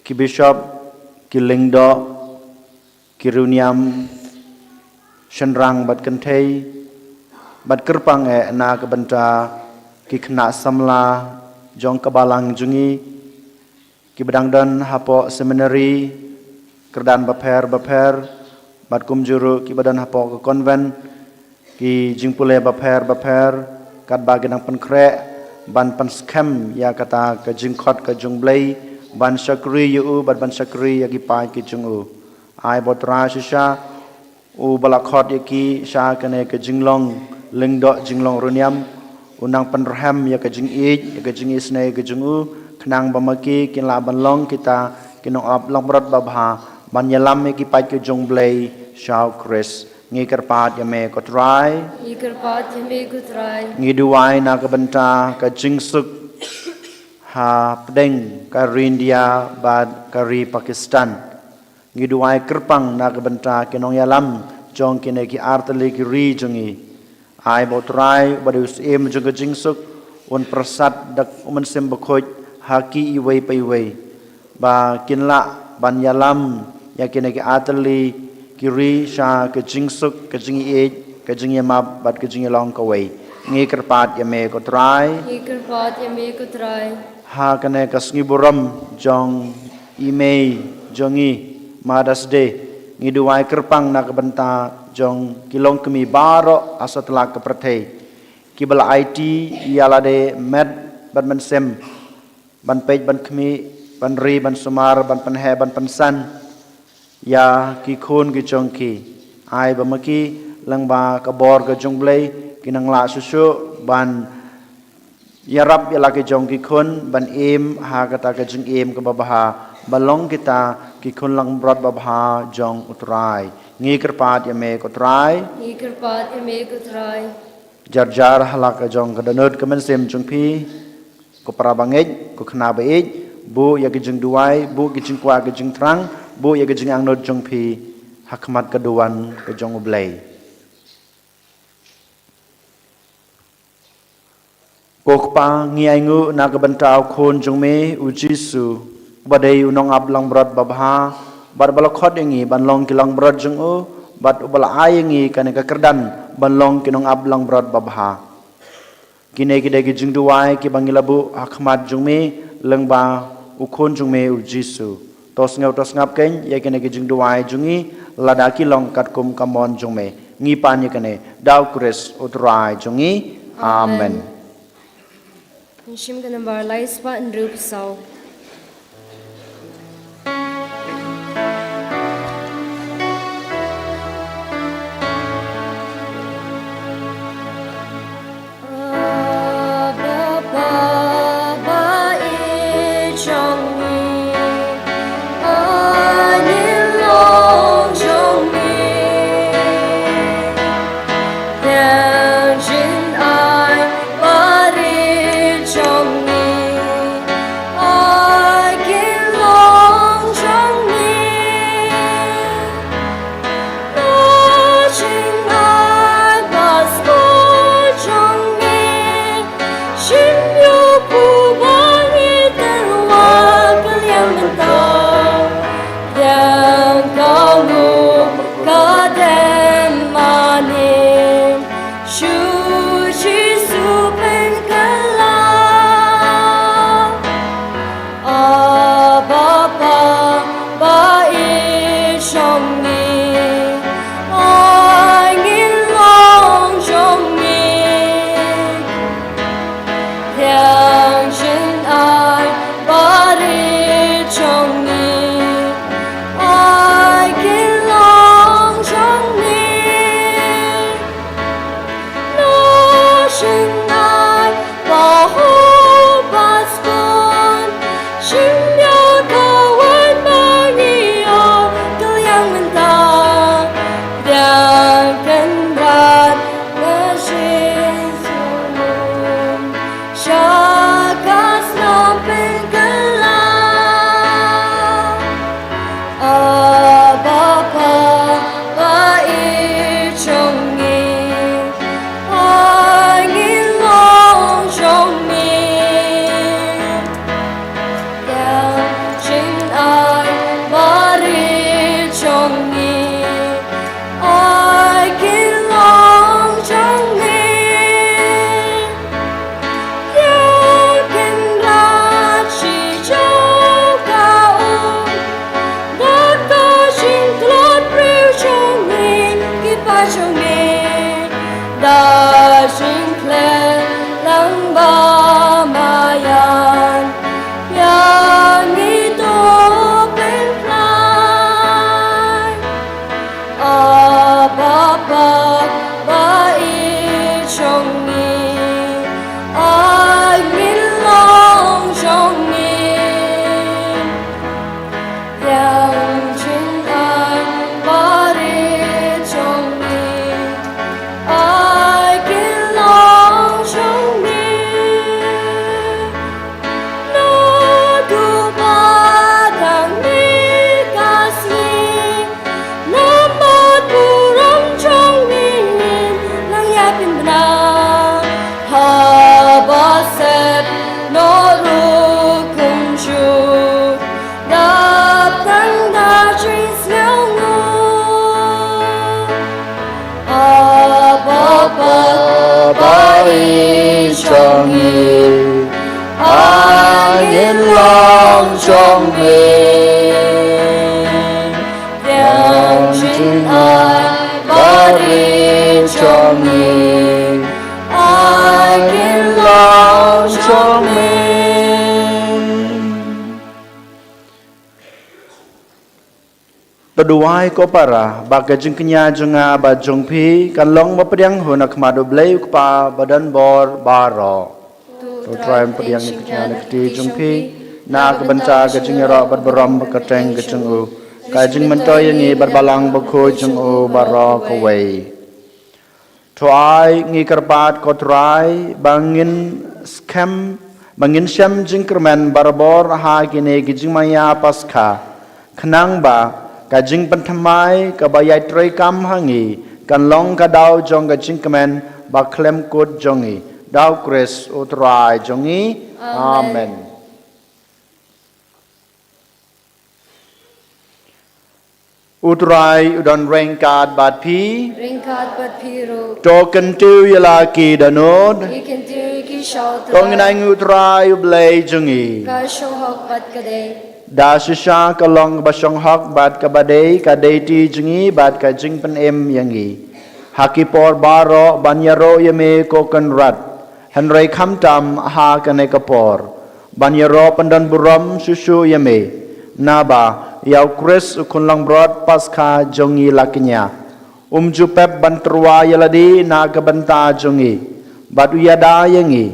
ki Bishop, ki lyngdoh, ki riewniam shynrang bad kynthei, bad kyrpang eh na ka bynta ki khynnah samla jong ka balang jong ngi, kiba dang don hapoh seminary, kyrdan bapher bapher, bad kumjuh ruh kiba don hapoh ka convent, ki jingpule bapher bapher, katba ki dang pynkhreh ban pynskhem ïa kata ka jingkhot ka jong U Blei, ban shakri ïa u bad ban shakri ïa ki paid ki jong u. Ai ba U Trai shisha, uba la khot ïa ki sha kane ka jinglong lyngdoh, jinglong riewniam, u nang pynrhem ïa ka jingïeit, ïa ka jingisynei ka jong u, khnang ba ma ki kin lah ban long kita ki nongap langbrot babha, ban ïalam ïa ki paid ki jong U Blei sha u Khrist. Ngi kyrpad ïa me ko Trai. Ngi kyrpad ïa me ko Trai. Ngi duwai na ka bynta ka jingsuk hapdeng ka ri India bad ka ri Pakistan. Ngi duwai kyrpang na ka bynta ki nongïalam jong kine ki artylli ki ri jong ngi. Ai ba U Trai, uba dei u Syiem jong ka jingsuk, un pyrsad da u Mynsiem Bakhuid ha ki iwei pa iwei, ba kin lah ban ïalam ïa kine ki artylli ki ri sha ka jingsuk, ka jingïeit, ka jingïamap bad ka jingïalong kawei. Ngi kyrpad ïa me ko Trai. Ngi kyrpad ïa me ko Trai. Ha kane ka sngi burom jong i mei jong ngi, Mother's Day, ngi duwai kyrpang na ka bynta jong ki longkmie baroh ha satlak ka pyrthei, kiba la aiti ïa lade met bad mynsiem, ban peit ban khmih, ban ri ban sumar, ban pynheh ban pynsan ïa ki khun ki jong ki. Ai ba ma ki, lyngba ka bor ka jong U Blei, kin nang lah shuh shuh ban ïarap ïa la ki jong ki khun ban im ha kata ka jingim kaba bha, ban long kita ki khun langbrot babha jong U Trai. Ngi kyrpad ïa me ko Trai. Ngi kyrpad ïa me ko Trai. Jar jar ha la ka jong ka dohnud ka mynsiem jong phi, ko para bangeit, ko khynnah ba ïeit, buh ïa ki jingduwai, buh ki jingkwah ki jingthrang, buh ïa ki jingangnud jong phi ha khmat ka duwan ka jong U Blei. Ko Kpa, ngi ainguh na ka bynta u Khun jong me u Jisu, uba dei u nongap langbrot babha, bad uba la khot ïa ngi ban long ki langbrot jong u, bad uba la ai ïa ngi kane ka kyrdan ban long ki nongap langbrot babha. Kine ki dei ki jingduwai kiba ngi la buh ha khmat jong me lyngba u Khun jong me u Jisu. To sngew to sngap kein ïa kine ki jingduwai jong ngi, lada ki long katkum ka mon jong me. Ngi pan ïa kane da u Khrist u Trai jong ngi. Amen. Amen. Ngi shim ka nambar lai spah hynriew phew saw. jong me. Yang jin ai barit jong me. Ai kin lau jong me. To duwai ko para, ba ka jingkñia jong nga bad jong phi, kan long ba pdiang hun ha khmat U Blei U Kpa ba don bor baroh. To Trai pdiang ïa ka jingkñia na ka kti jong phi, na ka bynta ka jingïaroh bad burom bad kyrteng ka jong u. Ka jingmyntoi ïa ngi bad Balang Bakhuid jong u baroh kawei. To ai ngi kyrpad ko Trai, ba ngin skhem, ba ngin shem jingkyrmen barabor ha kine ki jingmaïa Paskha. Khnang ba ka jingpynthymmai kaba ïai treikam ha ngi, kan long ka daw jong ka jingkmen ba khlem kut jong ngi. Da U Khrist U Trai jong ngi. Amen. Amen. U Trai u don ryngkat bad phi. Ryngkat bad phi ruh. To kyntiew ïa la ki dohnud. Ngi kyntiew ïa ki sha U Trai. To ngin ai nguh ïa U Trai U Blei jong ngi. Ka shong hok bad ka dei. Da shisha ka long kaba shong hok bad kaba dei, ka dei ti jong ngi bad ka jingpynim ïa ngi. Ha ki por baroh ban ïaroh ïa me ko Kynrad. Hynrei khamtam ha kane ka por ban ïaroh pyndon burom shuh shuh ïa me. Naba ïa U Khrist U Khun Langbrot Paskha jong ngi la kñia. Um ju pep ban tyrwa ïa lade na ka bynta jong ngi, bad u ïada ïa ngi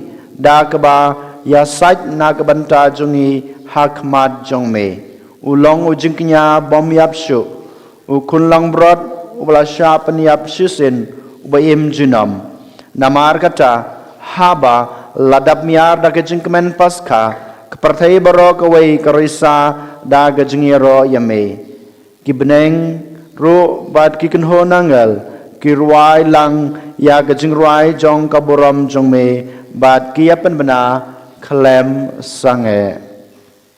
da kaba ïasaid na ka bynta jong ngi ha khmat jong me. U long u jingkñia bym ïap shuh, u Khun Langbrot uba la shah pynïap shisien, uba im junom. Namar kata, haba la dap miar da ka jingkmen Paskha, ka pyrthei baroh kawei ka risa da ka jingïaroh ïa me. Ki bneng ruh bad ki kynhun angel ki rwai lang ïa ka jingrwai jong ka burom jong me, bad ki ïa pynbna khlem sangeh.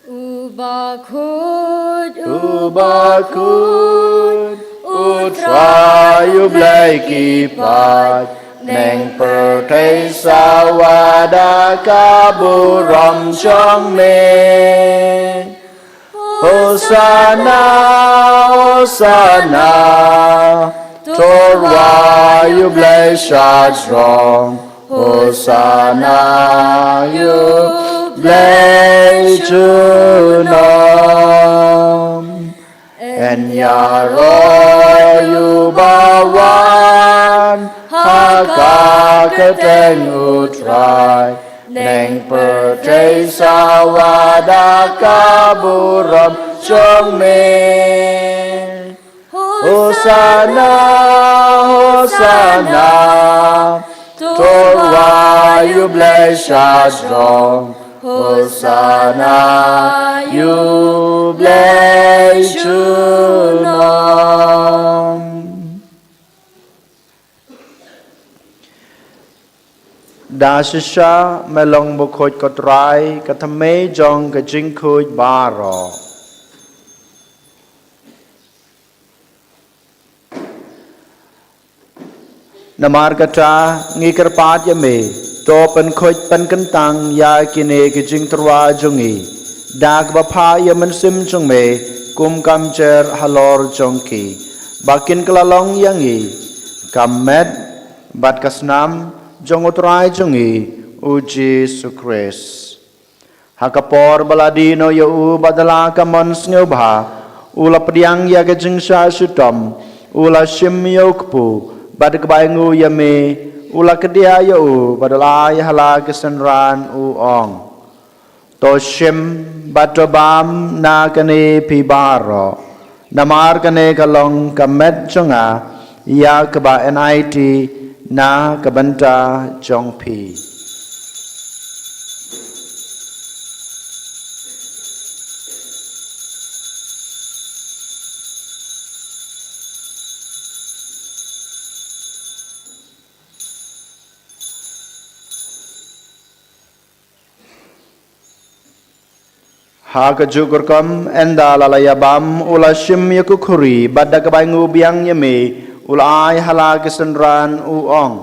U Bakhuid, U Bakhuid, U Trai U Blei ki paid, bneng pyrthei sawa da ka burom jong me. Hosanna, Hosanna, to rwai ïa U Blei shajrong. Hosanna ïa U Blei junom. Yn ïaroh ïa uba wan ha ka kyrteng U Trai. Bneng pyrthei sawa da ka burom jong me. Hosanna, Hosanna, to rwai ïa U Blei shajrong. Hosanna ïa U Blei junom. Da shisha me long bakhuid ko Trai, ka thymmei jong ka jingkhuid baroh. Namar kata ngi kyrpad ïa me, to pynkhuid pynkyntang ïa kine ki jingtyrwa jong ngi da kaba phah ïa u Mynsiem jong me kum ka mynsiem halor jong ki, ba kin kylla long ïa ngi ka met bad ka snam jong U Trai jong ngi U Jisu Khrist. Ha ka por ba la die noh ïa u bad da la ka mon sngewbha, u la pdiang ïa ka jingshah shitom, u la shim ïa u kpu, bad kaba ainguh ïa me, u la kdiah ïa u bad u la ai ha la ki synran, u ong: To shim bad to bam na kane phi baroh. Namar kane ka long ka met jong nga, ïa kaba yn aiti na ka bynta jong phi. Ha kajuh ka rukom, ynda la la ïa bam, u la shim ïa ka khuri, bad da kaba ainguh biang ïa me, u la ai ha la ki synran, u ong: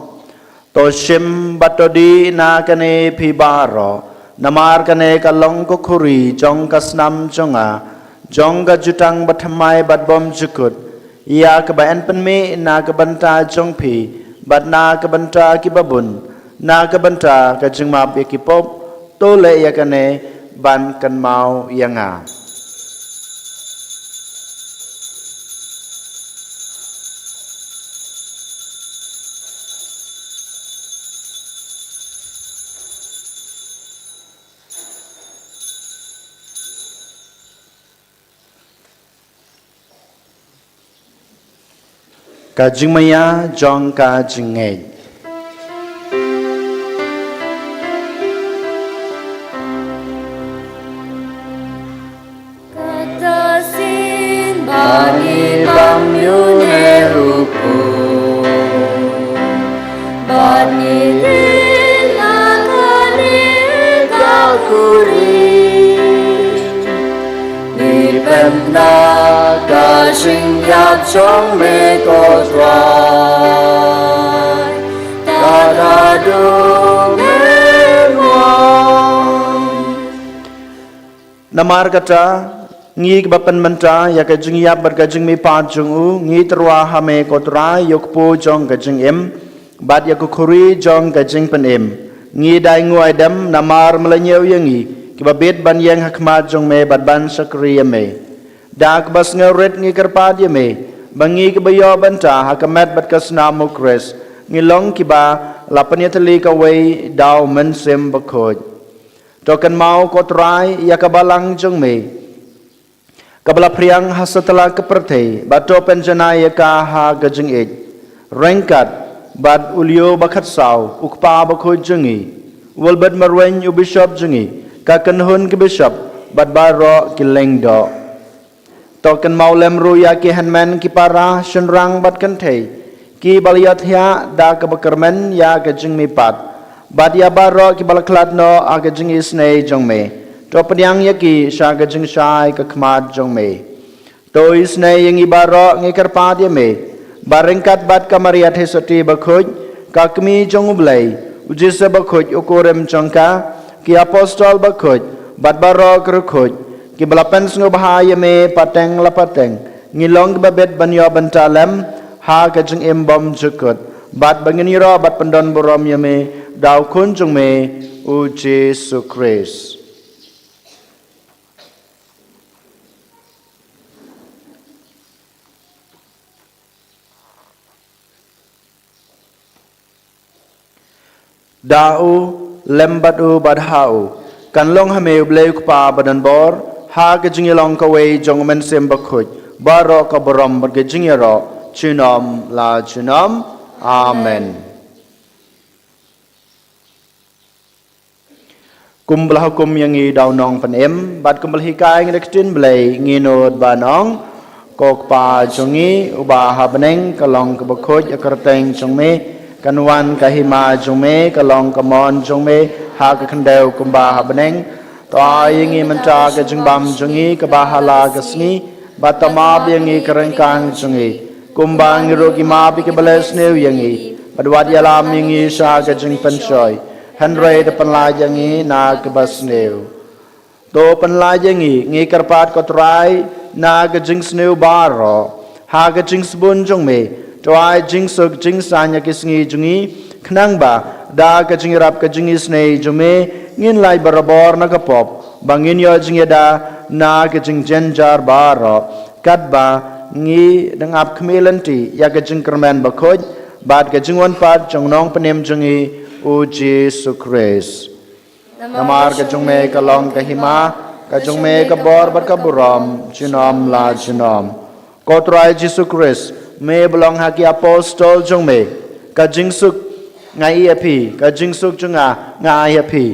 To shim bad to dih na kane phi baroh. Namar kane ka long ka khuri jong ka snam jong nga, jong ka jutang bathymmai bad bymjukut, ïa kaba yn pynmih na ka bynta jong phi bad na ka bynta kiba bun, na ka bynta ka jingmap ïa ki pop. To leh ïa kane ban kynmaw ïa nga. Ka jingmaïa jong ka jingngeit. Kata sien ba ngi bam ïa une u pud, ba ngi leh na kane ka khuri, ngi pynda ka jingïap jong me ko Trai, tad haduh me mong. Namar kata, ngi kiba pynmynta ïa ka jingïap bad ka jingmihpat jong u, ngi tyrwa ha me ko Trai ïa u kpu jong ka jingim bad ïa ka khuri jong ka jingpynim. Ngi da ainguh aidem namar me la ñiew ïa ngi kiba bit ban ïeng ha khmat jong me bad ban shakri ïa me. Da kaba sngewrit ngi kyrpad ïa me ba ngi kiba ïoh bynta ha ka met bad ka snam u Khrist, ngi long kiba la pynïatylli kawei da u Mynsiem Bakhuid. To kynmaw ko Trai ïa ka balang jong me, kaba la phriang ha satlak ka pyrthei, bad to pynjanai ïa ka ha ka jingïeit, ryngkat bad u Leo ba khatsaw, u kpa bakhuid jong ngi, u Wilbert Marwein, u bishop jong ngi, ka kynhun ki bishop bad baroh ki lyngdoh. To kynmaw lem ruh ïa ki hynmen ki para, shynrang bad kynthei, kiba la ïathiah da kaba kyrmen ïa ka jingmihpat, bad ïa baroh kiba la khlad noh ha ka jingisynei jong me. To pdiang ïa ki sha ka jingshai ka khmat jong me. To isynei ïa ngi baroh, ngi kyrpad ïa me ba ryngkat bad ka Maria Theisotti bakhuid, ka kmie jong u Blei, u Joseph bakhuid u kurim jong ka, ki apostol bakhuid bad baroh ki riewkhuid kiba la pynsngewbha ïa me pateng la pateng, ngi long kiba bit ban ïoh bynta lem ha ka jingim bymjukut, bad ba ngin ïaroh bad pyndonburom ïa me da u Khun jong me, u Jisu Khrist. Da u, lem bad u, bad ha u, kan long ha me u Blei u Kpa badonbor, ha ka jingïalong kawei jong u Mynsiem Bakhuid, baroh ka burom bad ka jingïaroh junom la junom. Amen. Kumba la hukum ïa ngi da u Nongpynim, bad kumba la hikai ïa ngi da ka ktien Blei, ngin nud ban ong: Ko Kpa jong ngi uba ha bneng, ka long kaba khuid ïa ka kyrteng jong me, kan wan ka hima jong me, ka long ka mon jong me ha ka khyndew kumba ha bneng. To ai ïa ngi mynta ka jingbam jong ngi kaba ha la ka sngi, bad to map ïa ngi ka ryngkang jong ngi, kumba ngi ruh ngi map ïa kiba la sniew ïa ngi, bad wat ïalam ïa ngi sha ka jingpynshoi, hynrei to pynlait ïa ngi na kaba sniew. To pynlait ïa ngi, ngi kyrpad ko Trai, na ka jingsniew baroh, ha ka jingsbun jong me, to ai jingsuk jingsaiñ ïa ki sngi jong ngi, khnang ba da ka jingïarap ka jingisynei jong me, ngin lait barabor na ka pop, ba ngin ïoh jingïada na ka jingjynjar baroh, katba ngi dang ap khmih lynti ïa ka jingkyrmen bakhuid bad ka jingwan pat jong u Nongpynim jong ngi, u Jisu Khrist. Namar ka jong me ka long ka hima, ka jong me ka bor bad ka burom junom la junom. Ko Trai Jisu Khrist, me ba la ong ha ki apostol jong me: Ka jingsuk nga ai ïa phi, ka jingsuk jong nga nga ai ïa phi.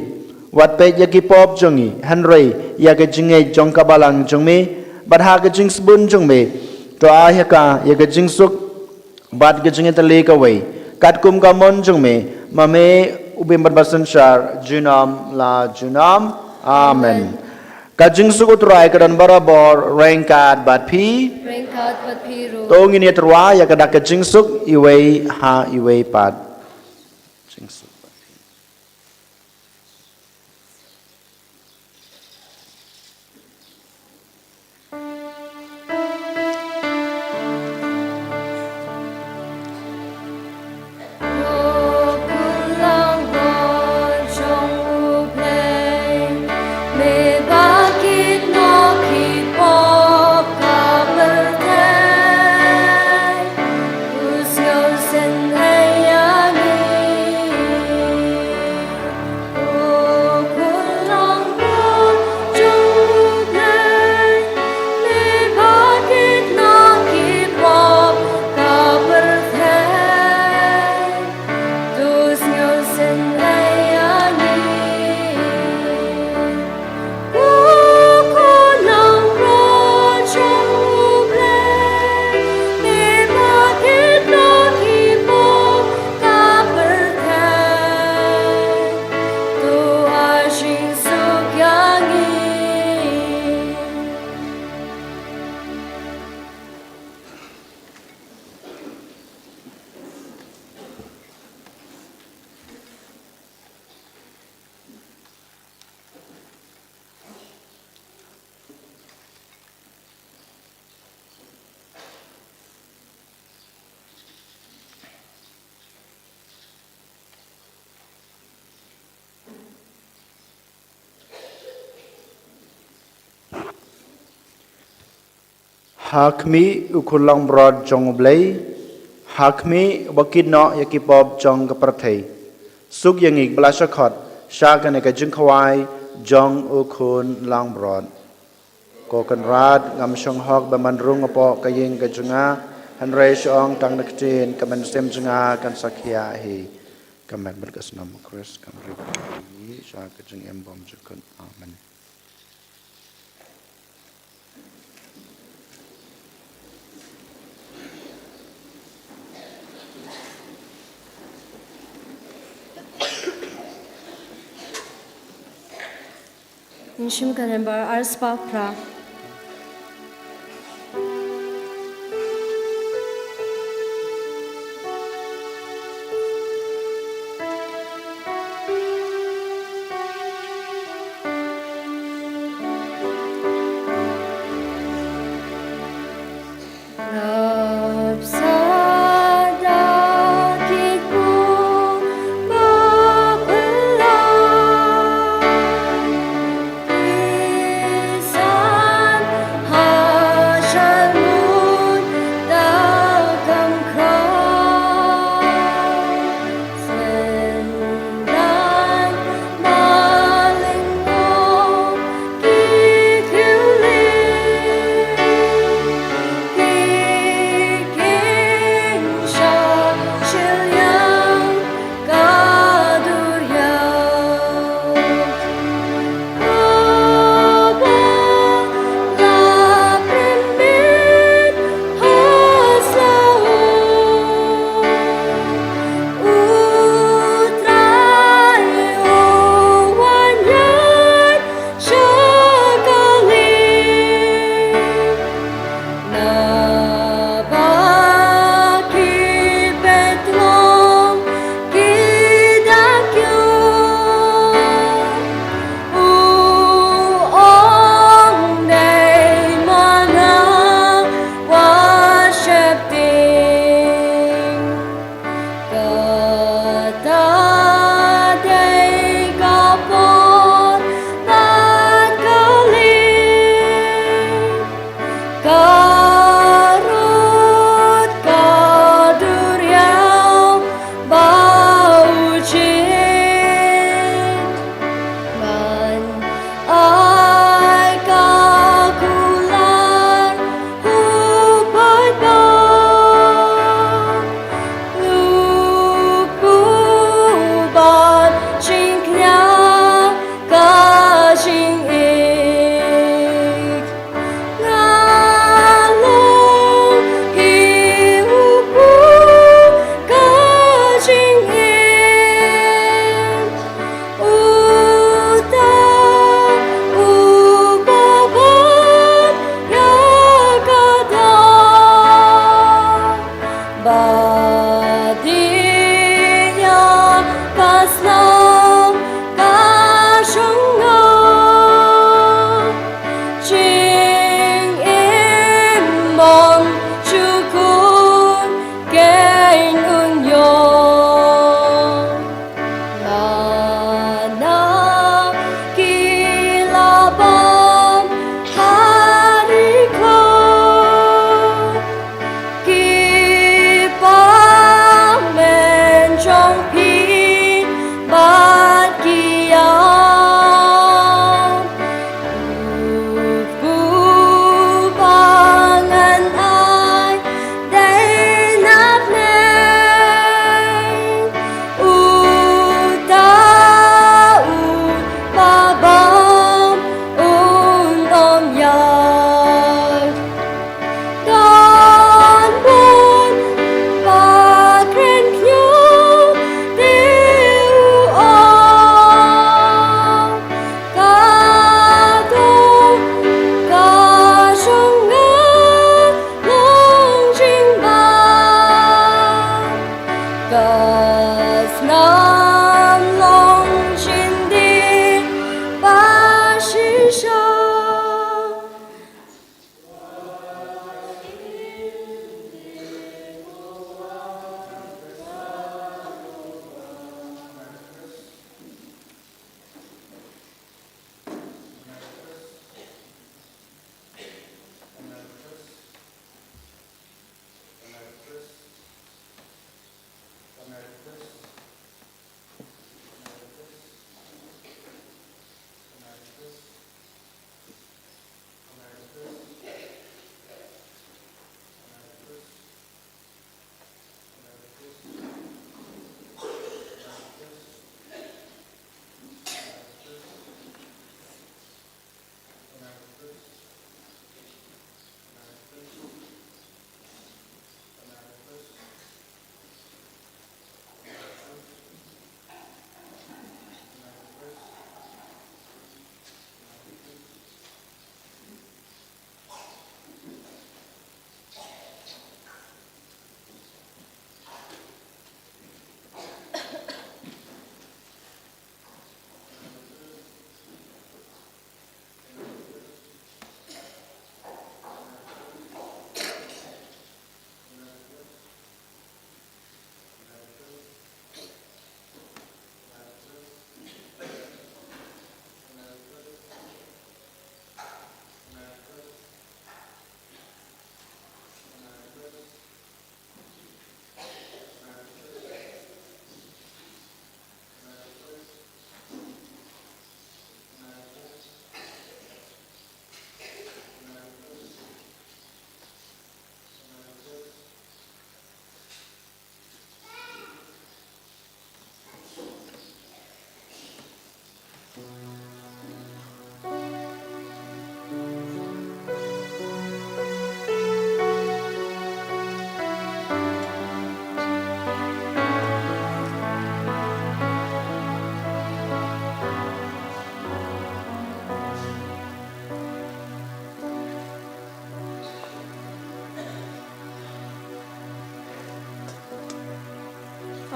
Wat peit ïa ki pop jong ngi, hynrei ïa ka jingngeit jong ka balang jong me, bad ha ka jingsbun jong me, to ai ha ka ïa ka jingsuk bad ka jingïatylli kawei, katkum ka mon jong me, ma me u bym bad basynshar junom la junom. Amen. Ka jingsuk u Trai ka don barabor ryngkat bad phi. Ryngkat bad phi ruh. To ngin ïatyrwa ïa ka dak ka jingsuk iwei ha iwei pat. Jingsuk bad phi. Ha khmih u khun langbrot jong U Blei, ha khmih ba kit noh ïa ki pop jong ka pyrthei. Suk ïa ngi ba la shah khot sha kane ka jingkhawai jong u khun langbrot. Ko Kynrad, ngam shong hok ba men rung hapoh ka ïing ka jong nga, hynrei shu ong tang da ka ktien, ka mynsiem jong nga kan sa khiah hi. Ka met bad ka snam U Khrist kan ri bad ngi sha ka jingim bymjukut. Amen. Ngin shim ka nambar arspah phra.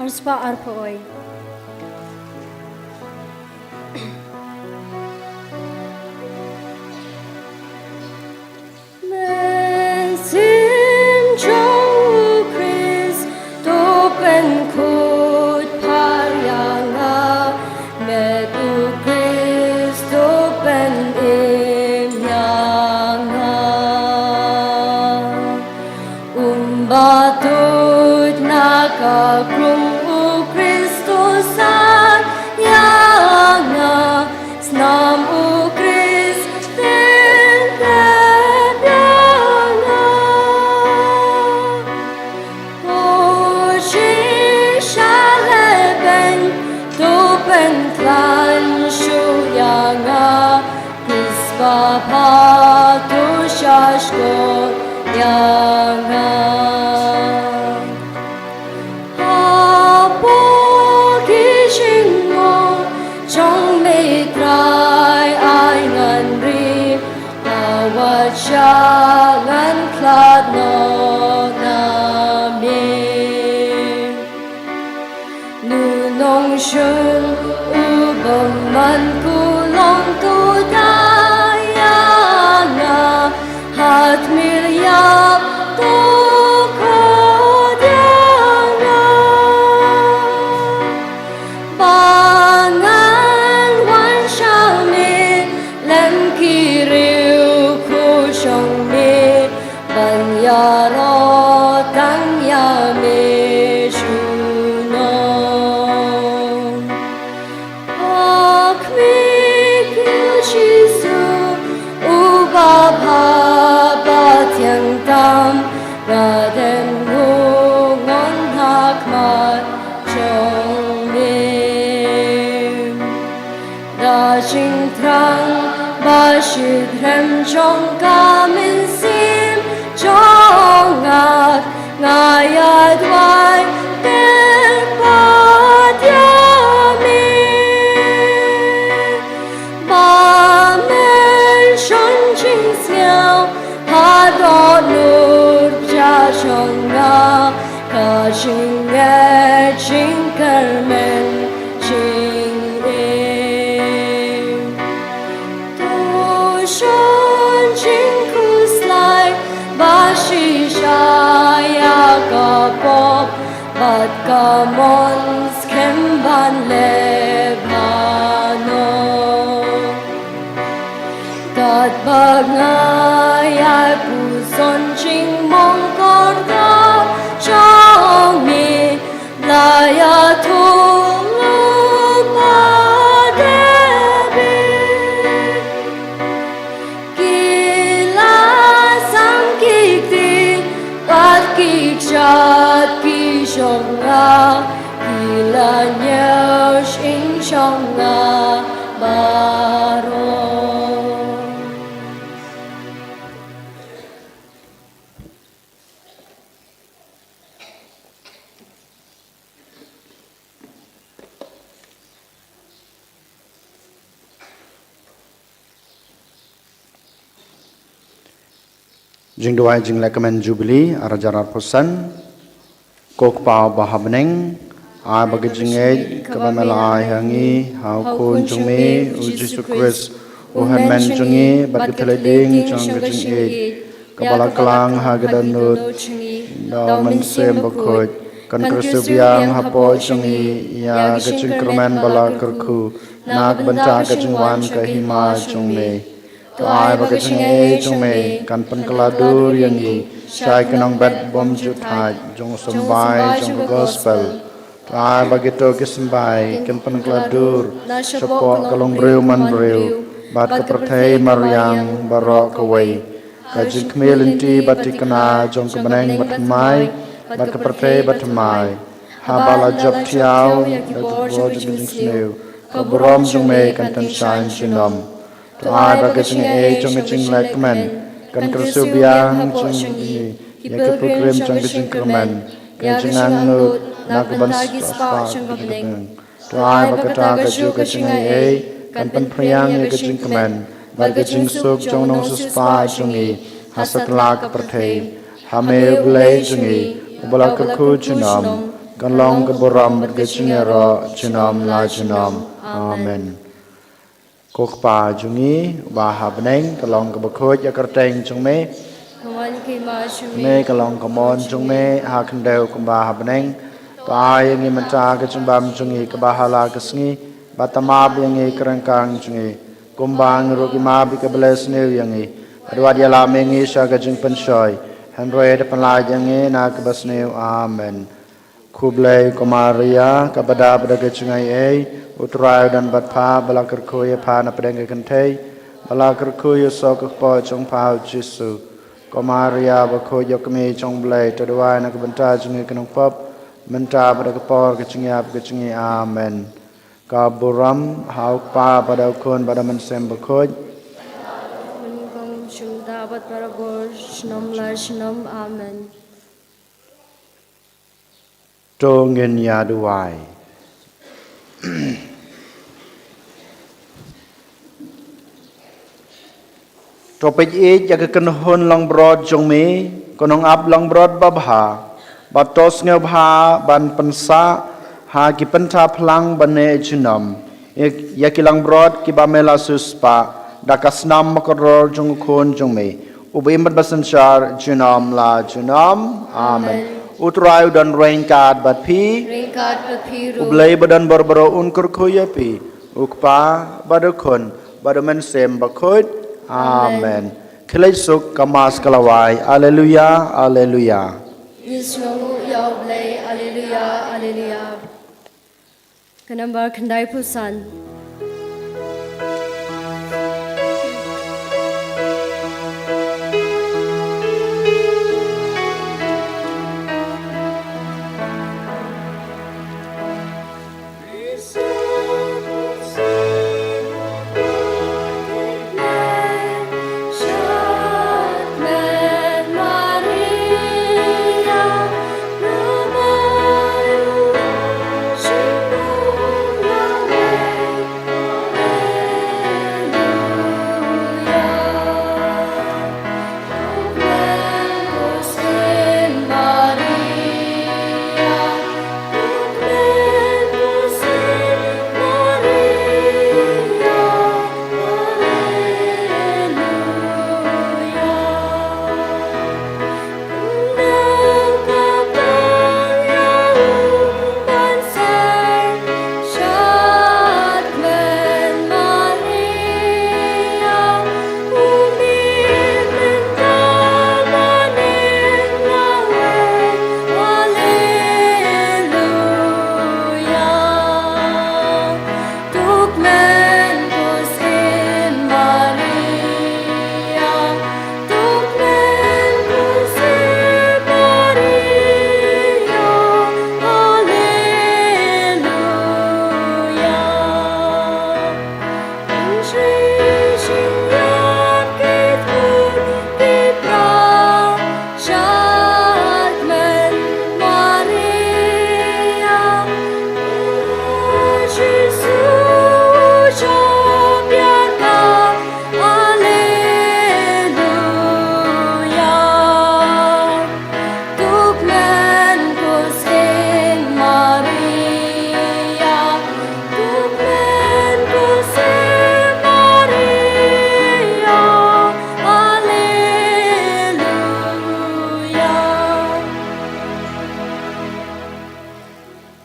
Arspah arphew wei. Mynsiem jong u Khrist to pynkhuid phar ïa nga, met u Khrist to pynim ïa nga. Um ba tuid na ka krung u Khrist to sah ïa nga, snam u Khrist tyngtep ïa nga. Ko shisha lehbeiñ to pynkhlaiñ shuh ïa nga, Khrist ba bha to shahshkor ïa nga. Hapoh ki jingmut jong me Trai, ai ngan ri, ka wat shah ngan khlad noh na me. Nu nongshun u bymman, ko long to da ïa nga, ha tmier ïap to khot ïa nga. Ba ngan wan sha me lem ki riewkhuid jong me, ban ïaroh tang ïa me junom. Ïa me ko Jisu, uba bha ba thiang tam, nga dem ngu ngon ha khmat jong me. Da jingthrang ba shitrhem jong ka mynsiem jong nga, nga ïa duwai kyrpad ïa me. Ba men shon jingsngew ha dohnud bjah jong nga, ka jingngeit jingkyrmen jingim. To shon jingkhuslai ba shisha ïa ka pop bad ka mon skhem ban leh bha noh. Katba nga ïai puson jingmong kordor jong me, la ïathuh lypa David. Ki la sam ki kti bad ki kjat ki jong nga, ki la ñiew shyieng jong nga baroh. Jingduwai jinglehkmen Jubili ar hajar arphew san. Ko Kpa uba ha bneng, ai ba ka jingngeit kaba me la ai ha ngi ha u Khun jong me u Jisu Khrist, u Hynmen jong ngi bad ka thylliej dieng jong ka jingïeit, kaba la klang ha ka dohnud da u Mynsiem Bakhuid, kan kyrsiew biang hapoh jong ngi ïa ka jingkyrmen ba la kyrkhu na ka bynta ka jingwan ka hima jong me. To ai ba ka jingaiei jong me kan pynkylla dur ïa ngi shai ki nongbet bym ju thait jong u symbai jong ka gospel. To ai ba kito ki symbai kin pynkylla dur shapoh ka longbriew manbriew bad ka pyrthei mariang baroh kawei, ka jingkhmih lynti bad thikna jong ka bneng bathymmai bad ka pyrthei bathymmai, haba la jop thiaw da ka bor jong ka jingsniew, ka burom jong me kan pynshaiñ junom. To ai ba ka jingaiei jong ka jinglehkmen kan kyrsiew biang jong ngi, ïa ki pilgrim jong ka jingkyrmen, ka jingangnud na ka bynta ki spah jong ka bneng. To ai ba kata kajuh ka jingaiei kan pynphriang ïa ka jingkmen bad ka jingsuk jong u nongsiewspah jong ngi ha satlak ka pyrthei. Ha me U Blei jong ngi, uba la kyrkhu junom, Kan long ka burom bad ka jingïaroh junom la junom. Amen. Ko Kpa jong ngi uba ha bneng, ka long kaba khuid ïa ka kyrteng jong me. Ka wan ka hima jong me, ka long ka mon jong me ha khyndew kumba ha bneng. To ai ïa ngi mynta ka jingbam jong ngi kaba ha la ka sngi, bad to map ïa ngi ka ryngkang jong ngi, kumba ngi ruh ngi map ïa kiba leh sniew ïa ngi. Bad wat ïalam ïa ngi sha ka jingpynshoi, hynrei to pynlait ïa ngi na kaba sniew. Amen. Khublei ko Maria, kaba dap da ka jingaiei, U Trai u don bad pha, ba la kyrkhu ïa pha na pdeng ki kynthei, ba la kyrkhu ïa u soh ka kpoh jong pha u Jisu. Ko Maria bakhuid, ïa ka kmie jong U Blei, to duwai na ka bynta jong ngi ki nongpop, mynta bad ha ka por ka jingïap ka jong ngi. Amen. Ka burom ha U Kpa bad ha U Khun bad ha U Mynsiem Bakhuid. Mynta bad barabor, junom la junom. Amen. To ngin ïa duwai. To peit ïa ka kynhun langbrot jong me, ka nongap langbrot babha, bad to sngewbha ban pynsah ha ki pynthap phlang ba neh junom ïa, ïa ki langbrot kiba me la siewspah da ka snam bakordor jong U Khun jong me, uba im bad ba synshar junom la junom. Amen. Amen. U Trai u don ryngkat bad phi. Ryngkat bad phi ruh. U Blei ba don bor baroh un kyrkhu ïa phi, U Kpa bad U Khun bad U Mynsiem Bakhuid. Amen. Amen. Khie leit suk, ka Mass ka la wai. Alleluia, alleluia. Ngi sngewnguh ïa U Blei. Alleluia, alleluia. Ka nambar khyndaiphew san.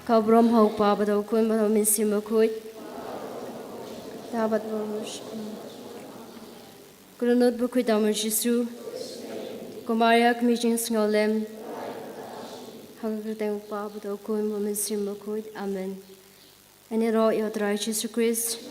Ka burom ha U Kpa bad ha U Khun bad ha U Mynsiem Bakhuid. Mynta bad barabor. Ka dohnud bakhuid jong U Jisu. Ko Maria kmie jingsngewlem. Ha ka kyrteng U Kpa bad U Khun bad U Mynsiem Bakhuid. Amen. Ngin ïaroh ïa U Trai Jisu Khrist.